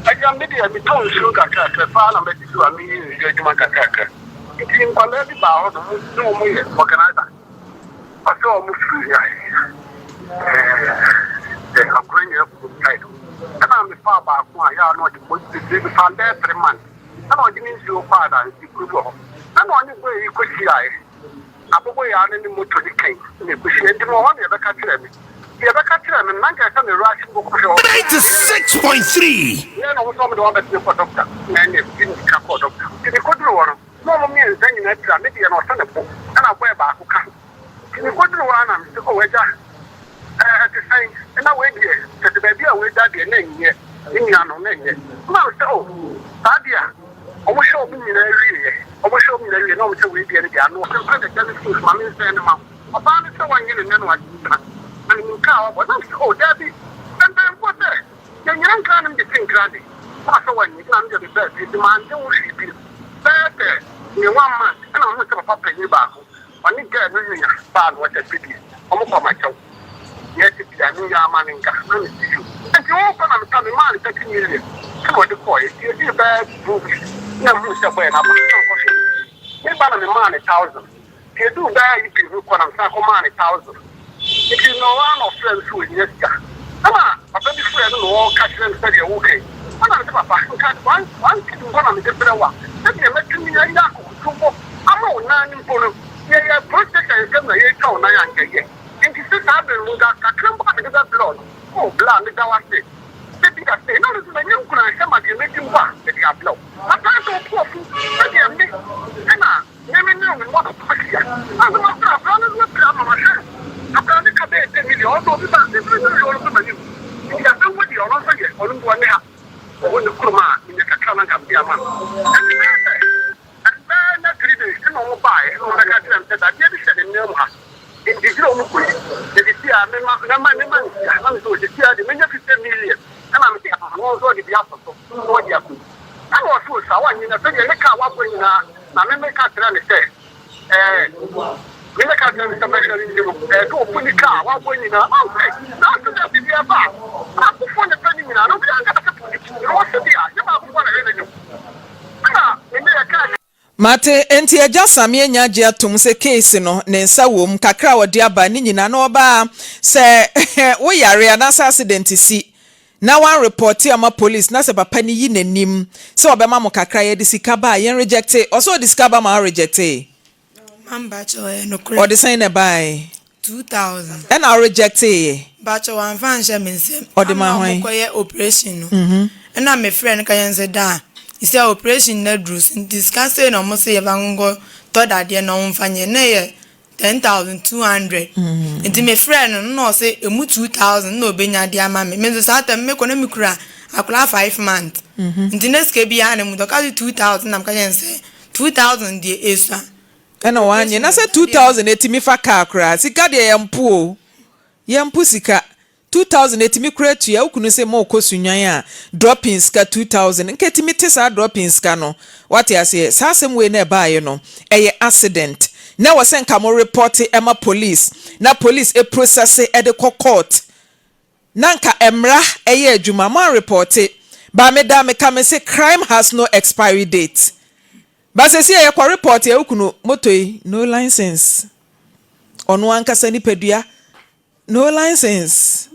Agya me deɛ metɔ nsuo nkakrakra paa na madi so a meyɛ nsuo adwuma nkakrakra nti nkwadaa bi baa hɔ nom ne wɔn yɛ organizer ɔsɛ wɔn firi ɛɛ akora nyinaa kurom side ɛna mefaa baako a yɛ a na ɔde mo bebree mefaa bɛyɛ 3 months ɛna ɔde ne nsuo kɔ adansi kuro bi wɔ hɔ ɛna ɔne boy yi kɔ hyiaeɛ aboboyaa no ne moto ne kan na ɛkɔhyia nti mewɔ hɔ na yɛbɛka kyerɛ me nti yɛbɛka kyerɛ me no na nka ɛsɛ me rush nkɔkɔhwɛ hɔ 96.3. yɛ na ɔmo sɛ ɔmo de wɔn abɛtene kɔ dɔkta na ɛna ebi mirika kɔɔ dɔkta nti mekɔduru hɔ no na ɔmo mmiɛnsa nyinaa pira me deɛ na ɔsɛ ne bo ɛna bɔɛ baako ka ho nti mekɔduru hɔ a na mese ɔwɔ agya ɛɛ ɛte sɛn ɛna wei deɛ kyɛ sɛ baabi a wei da deɛ na ɛnyɛ. Ne nua no, na ɛnyɛ. Ɛna me sɛ, oh, saa deɛ a, wɔhwɛ wɔn nyinaa wieɛ, wɔhwɛ wɔn nyinaa wieɛ, na wɔn sɛ wei deɛ no deɛ ano ɔden pɛ na agya no fii so, ma mensɛn no ma wo. Ɔbaa no sɛ wɔnnye no nnɛ na wagye no kyena. Na menim kaa a wabɔ. Na me sɛ, oh, daabi, sɛ mpanimfoɔ sɛ, yɛnyina nkra no mede te nkra de, na sɛ wɔnnye, ɛna me deɛ mebaa fie, nti mannye ho hwee bio. Bɛyɛ sɛ ne one month, ɛna mehuu sɛ papa panin baako, Ɔne girl no nua baa no ɔsɛ fidie ɔmo kɔ makyɛw deɛ ɛte bia me nyaa ma no nka na me si yo nti wo kɔ na me ka me maa no 30 million ɛna ɔde kɔɔɛ nti ɛdii bɛɛ 2 weeks na me huu sɛ boy no aba na me kɔ hwɛ no fie me ba na me maa no thousand nti ɛduu bɛɛ yi bi ho kɔ na me san kɔ maa no thousand nti na ɔwɔ na ɔfrɛ no sɛ ɔhia sika ɛna papa bi frɛ no na ɔka kyerɛ no sɛdeɛ woka yi ɛna me sɛ papa nka one one cedi mpo na mede brɛ wo a sɛdeɛ mɛtumi anya akokotuo Ama wo nan no mpo no, yɛyɛ police station nsɛm na yɛretwa wo nan a anka ɛyɛ. Enti se saa bere no mu nka kakra mpo a mede bɛbrɛ wo no, oh bla, meda wo ase. Sɛ bi a sei, na me nso manya nkuranhyɛ ma deɛ mɛdi mpo a, mede abrɛ wo. Matae sɛ wo bo afu sɛdeɛ me na me me ne wo mmɔ papa hyia. Nanso mafrɛ akwadaa no nso apira ama mahwɛ no. Akwadaa no ka bɛyɛ ten million, ɔno nso obi ba, me nso me ɔno nso m'anim. Nti asɛm wei deɛ ɔno nso yɛ, ɔno mpo ɔnne ha. Ɔwɔ ne kurom a menya kakra na anka mede ama no. Enti bɛyɛ sɛ. Ɛbɛyɛ na 3 days na wɔn baeɛ na wɔn bɛka kyerɛ me sɛ dadeɛ bi hyɛ ne nan mu ha nti gyina wɔn kɔyi na sisi a mema mɛma mema ne sika na me sɛ osisi a de menya 50 million ɛna me de ama no nso ɔde bi ato so na ɔde akɔyi ɛna ɔse osa wanye na sɛdeɛ ne kaa wabɔ nyinaa na me meka kyerɛ ne sɛ ɛɛ me meka kyerɛ ne sɛ mɛhwɛ no nti no ɛɛ sɛ ɔbu ne kaa wabɔ nyinaa na ɔse na accident bi ɛba a baakofoɔ na ɛpɛ ne nyinaa na obi anka sɛ polisi na ɔse deɛ a nyɛ baakofoɔ na ɛyɛ n'adwuma. Mate, enti Agya Sammy anya agye atom sɛ case no ne nsa wom, kakra a ɔde aba ne nyinaa na ɔbaa sɛ wo yare anaasɛ accident si na wan report ama police na sɛ papa no yi n'anim sɛ ɔbɛma mo kakra yɛde sika ba a yɛn rejecte, ɔsɛ ɔde sika ba ma wo rejectee? Mpakyɛw ɛyɛ nokorɛ. Ɔde sɛn na ɛbaeɛ? 2000. Ɛna wo rejectee yɛ? Mpakyɛw wamfa anhyɛ me nsam. Ɔde maa hwan? Ama ɔmo kɔyɛ operation no. Ɛna me frɛ no ka kyerɛ no sɛ daa sɛ operation no aduru so nti sika sei na ɔmo se yɛmfa nkɔ tɔ dadeɛ na ɔmo nfa nyɛ na ɛyɛ 10200. Nti me frɛ no no na ɔse emu 2000 na obenya de ama me. Me nso saa time me kɔ na me kura akwadaa 5 month. Nti na sika biara na mu nti ɔka se 2000 na meka kyerɛ no sɛ 2000 deɛ esua. Ɛna wanye na sɛ 2000 etimi fa car koraa sika deɛ yɛn mpo o yɛn mpo sika 2000 etimi koraa tua wo kunu se mo kɔ sunwan a dropping sika 2000 nka etimi te saa dropping sika no wate aseɛ saa asɛm wei na ɛbaayɛ no ɛyɛ accident na ɛwɔ sɛ nka mo report ɛma police na police eprocess ɛde kɔ court na nka mmra ɛyɛ adwuma mo anrepɔte ba me da meka me se crime has no expiry date ba sɛsi a yɛkɔ report a wo kunu moto yi no license ɔno ankasa nipadua no license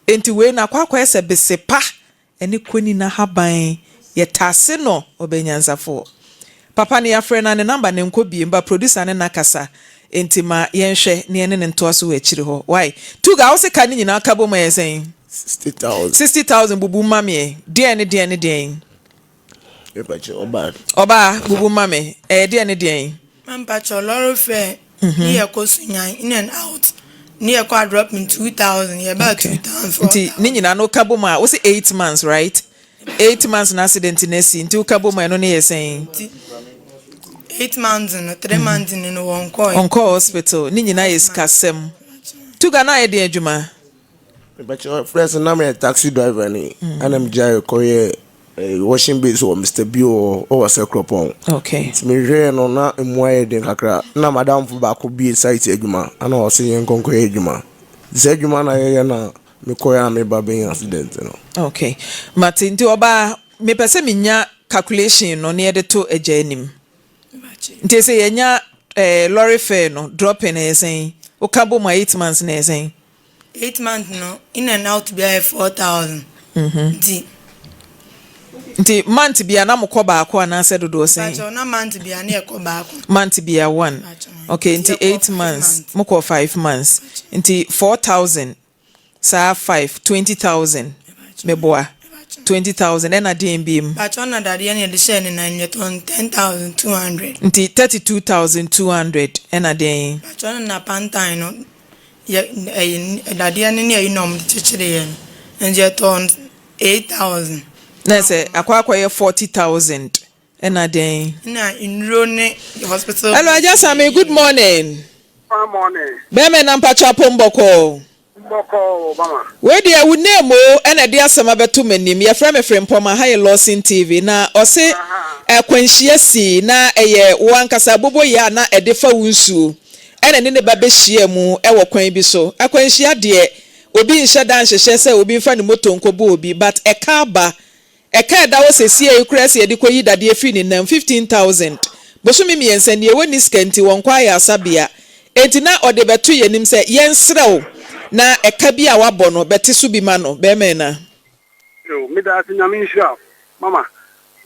enti wei no akɔ akɔyɛ sɛ bese pa Ɛne koni n'ahaban yɛ tase no ɔbɛ nyansafoɔ. Papa no yafrɛ no a ne number no nkɔ biem but producer ne no akasa nti ma yɛnhwɛ na yɛne no ntoa so wɔ akyire hɔ wai. Tuga wo se ka ne nyinaa ka bom ɛyɛ sɛn? 60,000. 60,000 bubu ma me ɛ. Deɛn ne deɛn ne deɛn? Mepakyɛ ɔbaa. Ɔbaa bubu ma me ɛyɛ deɛn ne deɛn? Mepakyɛ lɔre fare ne yɛ kɔ Sunyani in and out ne yɛ kɔ a drop me 2000 yɛ ba 2000 4000. Nti ne nyinaa no woka bom a wose 8 months right? 8 months na accident no asi nti woka bom a ɛno ne yɛ sɛn? Nti 8 months no 3 months no no wɔnkɔɔ. Ɔnkɔɔ hospital ne nyinaa yɛ sikasɛm. Tuga na ayɛ den adwuma? Mepakyɛ first na meyɛ taxi driver ni ɛna megyae kɔyɛ Washing base wɔ Mister Bio hɔ wɔ Sɛkuropɔn. Okay. Nti mehwɛɛ no na emu ayɛ den kakra. Na m'adamfo baako bue site adwuma ɛna ɔse yɛn nkɔ nkɔyɛ adwuma. Nti saa adwuma na yɛyɛ na mekɔɛ a meba bɛnya accident no. Okay. Mate. Nti ɔbaa, mepɛ sɛ menya calculation no na yɛde to agya anim. Nti ɛsɛ yɛnya eh, lorry fare no, dropping ɛyɛ sɛn? Woka bom a 8 months no ɛyɛ sɛn? 8 month no in and out biara yɛ 4000 nti. Nti month bia na mokɔ baako anaasɛ dodoɔ sɛn? Mpakyɛw na month bia na yɛkɔ baako. Month bia one. Okay nti 8 months mokɔ 5 months nti 4000 saa 5 20000 meboa 20000 ɛna deɛn biem? Mpakyɛw na dadeɛ na yɛde hyɛɛ ne nan no yɛtɔn 10200. Nti 32200 ɛna deɛn? Mpakyɛw na na pantan no Yɛ ɛyi dadeɛ no ne ayi na wɔde kyekyere yɛ no nti yɛtɔɔ no. 8000. Na sɛ akɔ akɔyɛ 40,000 ɛna dɛn? Na nnuro ne hospital. Hello Agya Sammy, good morning. Fine morning. Bɛɛma na mpakyɛ apom bɔkɔɔ. Bɔkɔɔ Obama. Wei deɛ wo name o ɛna ɛde asɛm abɛto m'anim. Yɛfrɛ me Frimpong aha yɛ Lawson TV na ɔse akwanhyia sii na ɛyɛ wo ankasa aboboyaa a na ɛde fa wo nsuo ɛna ɛne ne ba bɛhyiaa mu wɔ kwan bi so. Akwanhyia deɛ obi nhyɛ da nhyehyɛ sɛ obi mfa ne moto nkɔbɔ obi but ɛka aba Ɛka a ɛda hɔ sesiei koraa sɛ yɛde kɔyi dadeɛ firi ne nam, 15,000. Bosome mmiɛnsa nie, wɔnni sika nti wɔnkɔ ayaresabea. Enti na ɔde bɛto yɛn anim sɛ yɛnsrɛ wo na ɛka bi a wabɔ no bɛte so bi ma no. Bɛrima na. Yoo medaase nyame nhyira wo mama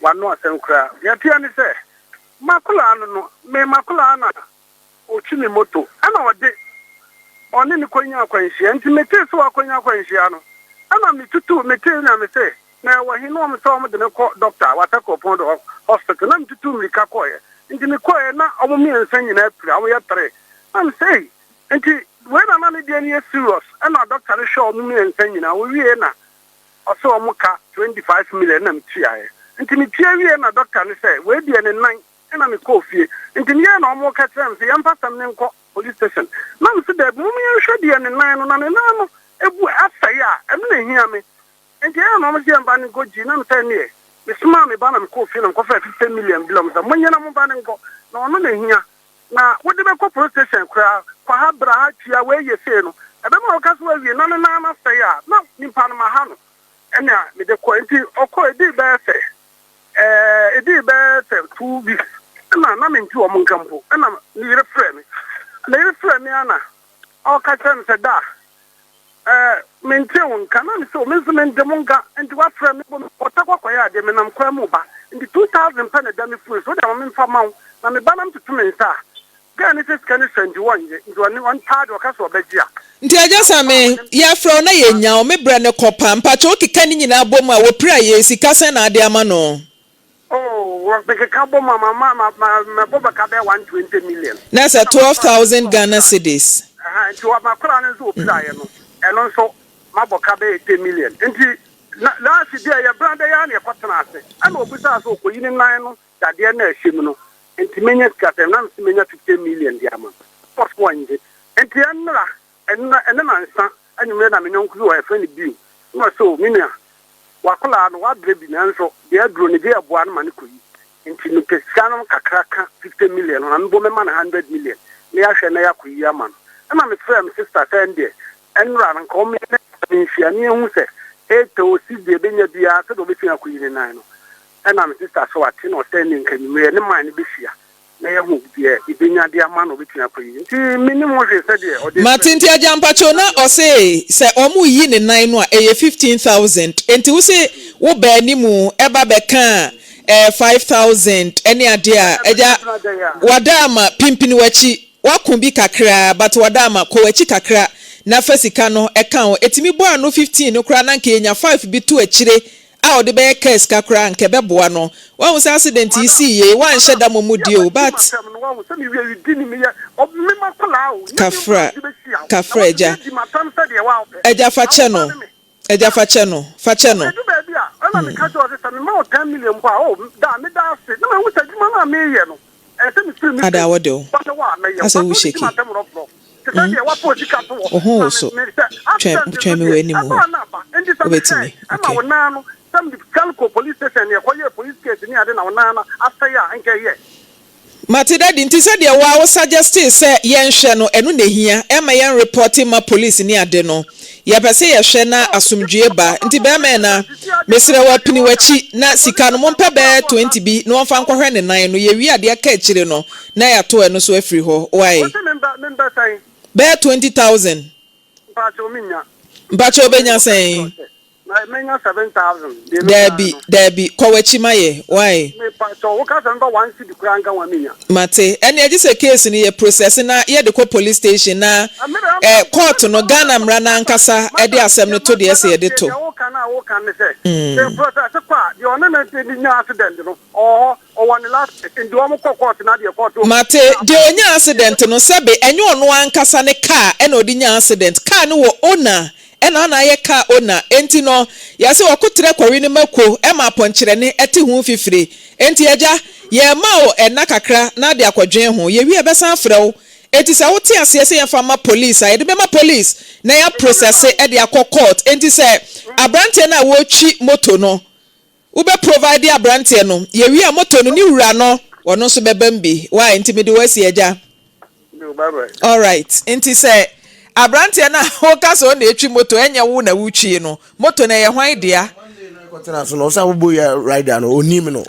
wano asɛm koraa deɛ ɛteɛ ne sɛ makolaa no no me makolaa na ɔtwi me moto ɛna ɔde ɔne no kɔnya akwanhyia nti metee sɛ wakɔnya akwanhyia no ɛna metutu metee na mese na ɛwɔ he na wɔn sɛ wɔn de no kɔ dɔkta wata kuropɔn do hospital na metutu mmirika kɔeɛ nti mekɔeɛ na wɔn mmiɛnsa nyinaa pira wɔn yɛ tere na mese ei nti wei na na ne deɛ no yɛ serious ɛna dɔkta no hwɛ wɔn mmiɛnsa nyinaa wɔwie na ɔsɛ wɔn ka 25 million na metuaeɛ nti metua wie na dɔkta no sɛ wei deɛ ne nan Ɛna me kɔɔ fie. Nti me yɛɛ na ɔmo ka kyerɛɛ me sɛ yɛmfa asɛm no nkɔ police station. Na me se daabi mom yɛnhwɛ deɛ ne nan no na ne nan no abu asɛe a ɛno na ɛhia me. Nti ɛyɛɛ na ɔmo se yɛmfa no nkɔ gyii na me sɛ ɛneɛ me somaa me ba na me kɔɔ fie na me kɔfaa 50 million bilɛ ɔmo sɛ monyɛ na momfa no nkɔ na ɔno na ɛhia na wode bɛkɔ police station koraa kɔ ha bra ha tua wei yɛ sei no ɛbɛma woka sɛ wawie na ne nan no asɛe a na nipa no maha no ɛna mede kɔɛ nti ɔkɔɛ ɛdii bɛyɛ sɛ Ɛɛ, edii bɛyɛ sɛ 2 weeks na na mente wɔn nka mpo, ɛnna ne yere frɛɛ me. Ne yere frɛɛ me ara na ɔreka kyerɛ me sɛ, Da, ɛɛ, mentee wo nka. Na mise, O, me nso mente mo nka. Enti woafrɛ me mpo, mekɔɔ Tarkwa kɔyɛɛ adeɛ, menam kwan mu reba. Enti 2000 pɛ na ɛda me fon so, wo deɛ ma memfa mma wo, na meba na metoto me nsa a, girl no sɛ sika no sua nti wɔnnye, nti ɔne ɔntaa deɛ ɔka sɛ ɔbɛgye a. Nti Agya Sammy, yɛfrɛ wo na yɛnnya wo, me brɛ no kɔ paa, mpakyɛ wo keka ne nyinaa bɔ mu a, wɔpira yei, sika sɛn na ade ama no? Oh, wɔ mekeka bɔ mu a, ma ma ma ma mɛbɔ bɛka bɛyɛ 120 million. Na sɛ 12,000 Ghana cedis. Ɛha, nti wɔ makora no nso wɔpiraeɛ no, ɛno nso mabɔ ka bɛyɛ 80 million. Nti na last deɛ yɛbra dɛ yɛ ara na yɛkɔtena ase, ɛna ɔbisaa sɛ ɔkɔyi ne nan no dadeɛ no a ɛhyɛ mu no, nti menya sika sɛn? Na mese menya 50 million de ama no. Ɔse ɔngye. Nti ɛnnora, ɛnnora, ɛnnɛ nansa anwummerɛ na me yɔnko bi wɔ hɔ, yɛfrɛ no Bill, na ɔse o me nua, w'akwadaa no wabrɛ bi nanso deɛ aduro no gye ɛboa no ma no kɔyi. Nti mepɛ sika no kakra ka 50 million ho na mebɔ mɛma no 100 million na yɛahwɛ na yɛakɔyi ama no. Ɛna mefrɛɛ me sister sɛ ɛndeɛ ɛnnora no nka ɔmmea ne me nhyia na yɛnhu sɛ 80 o 60 deɛ ɛbɛnya biara sɛdeɛ ɔbɛtumi akɔyi ne nan no. Ɛna me sister sɛ wate na ɔsɛ ɛneɛ nka anwummerɛ yɛne man no bɛhyia na yɛahu deɛ yɛbɛnya de ama no ɔbɛtumi akɔyi nti mennim ho hwee sɛdeɛ ɔde Mate nti agya mpakyɛw na ɔse sɛ ɔmo yi ne nan no a ɛyɛ 15,000 nti wose wo baa anim ɛba bɛkaa ɛɛ 5,000 ɛne adeɛ a agya wada ama pimpini wakyi wako bi kakraa but wada ama kɔ wakyi kakra na fa sika no ɛka ho ɛtumi bɔ ano 15 no koraa na nka yɛnya 5 bi to akyire a ɔde bɛyɛ car sika koraa anka ɛbɛboa no wahu sɛ accident yi sii yei wanhyɛ da momu die o but Kafra kafra agya agya fa kyɛ no agya fa kyɛ no fa kyɛ no hmm. Ada wode wo asɛ wo shake hmm wo ho woso twɛn twɛn me wɔ anim hɔ wobɛtumi okay. Mate daddy nti sɛdeɛ woa wo suggestee sɛ yɛnhwɛ no ɛno na ɛhia ɛmma yɛn reporte mma police ne ade no yɛpɛ sɛ yɛhwɛ na asomdwie ba nti bɛɛma ɛna mesrɛ wo apini wakyi na sika no mompɛ bɛɛ 20 bi na wɔmfa nkɔhwɛ ne nan no yɛwie a deɛ ɛka akyire no na yɛato ɛno so afiri hɔ wai bɛɛ 20,000 mpakyɛ wobɛnya sɛn? Daabi, daabi, kɔ w'akyi ma yɛ, wai? Mate, ɛneɛ gye sɛ case no yɛ process na yɛde kɔ police station na eh, court no, Ghana mmara no ankasa de asɛm no to deɛ ɛsɛ yɛde to. Mm. Mate, deɛ ɔnya accident no, sɛbe ɛnyɛ ɔno ankasa ne car ɛna ɔde nya accident, car no wɔ owner. Ɛna na ayɛ car owner. Enti no, yɛse ɔko trɛ kɔwe ne mako ma apɔnkyerɛne ɛte ho fifire. Enti agya, yɛrema wo ɛna kakra na ade akɔdwen ho. Yɛwie a yɛbɛsan afrɛ wo. Enti sɛ wote aseɛ sɛ yɛmfa mma police a, yɛde bɛma police na yɛaprocesse de akɔ court. Enti sɛ abranteɛ no a wɔretwi moto no, wobɛ provide abranteɛ no, yɛwie a moto no ne wura no, ɔno nso bɛbam bi. Why? Nti mede wo asi agya. Alright, nti sɛ abranteɛ no a woka sɛ ɔna ɛtwi moto, ɛnyɛ wo na wotwie no, moto no ɛyɛ hwan dea?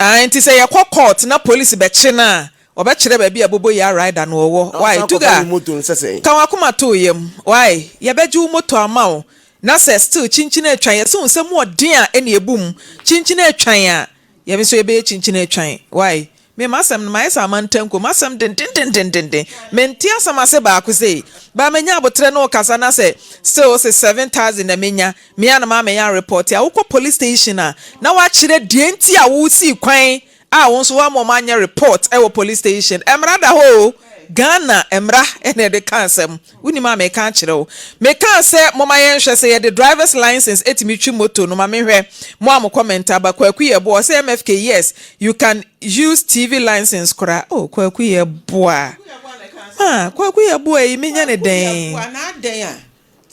Ah, nti sɛ yɛkɔ court na police bɛkye no a, ɔbɛkyerɛ baabi a Boboyaa rider no ɔwɔ. Why? Tuga, ka w'akoma to wo yam. Why? Yɛbɛgye wo moto ama wo. Na sɛ still kyinkyin atwan, yɛse wo nsam ɔden a ɛna ɛbu mu. Kyinkyin atwan a, yɛn nso yɛbɛyɛ kyinkyin atwan. Why? Me m'asɛm no mayɛ sɛ amantankuo, m'asɛm dendendendenden. Mente asɛm ase baako sei. But manya aboterɛ ne wo kasa na sɛ still wose 7,000 na menya, me a na mamɛyɛ arepɔte a, wokɔ police station a na woakyerɛ deɛ nti a wosii kwan a wo nso woama wɔn anyɛ report wɔ police station. Mmara da hɔ o. Ghana mmara na yɛde ka asɛm. Wonim a meka akyerɛ wo. Mekaa sɛ momma yɛnhwɛ sɛ yɛde drivers license tumi twi moto no ma menhwɛ mo a mo comment aba. Kwaku Yeboah ɔsɛ MFK yes you can use TV license koraa. Oh Kwaku Yeboah. Ah Kwaku Yeboah yi menyɛ ne dɛn?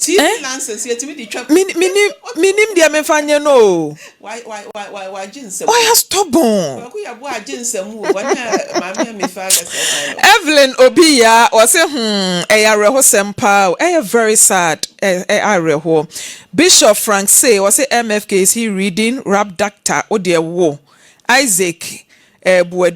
TV Eh? license yɛtumi de twa. Me menim menim deɛ memfa nyɛ no o. Wa wa wa wa wagye nsam. Ɔyɛ stubborn. Kwaku Yeboah agye nsam o. Wɔne a maame a mefa agasa no. Evelyn Obi Yaa ɔse hmm ɛyɛ awerɛhosɛm paa o ɛyɛ very sad ɛ ɛ awerɛhoɔ. Bishop Frank Say ɔse MFK is he reading rap doctor wo deɛ wo Isaac eh Boadi.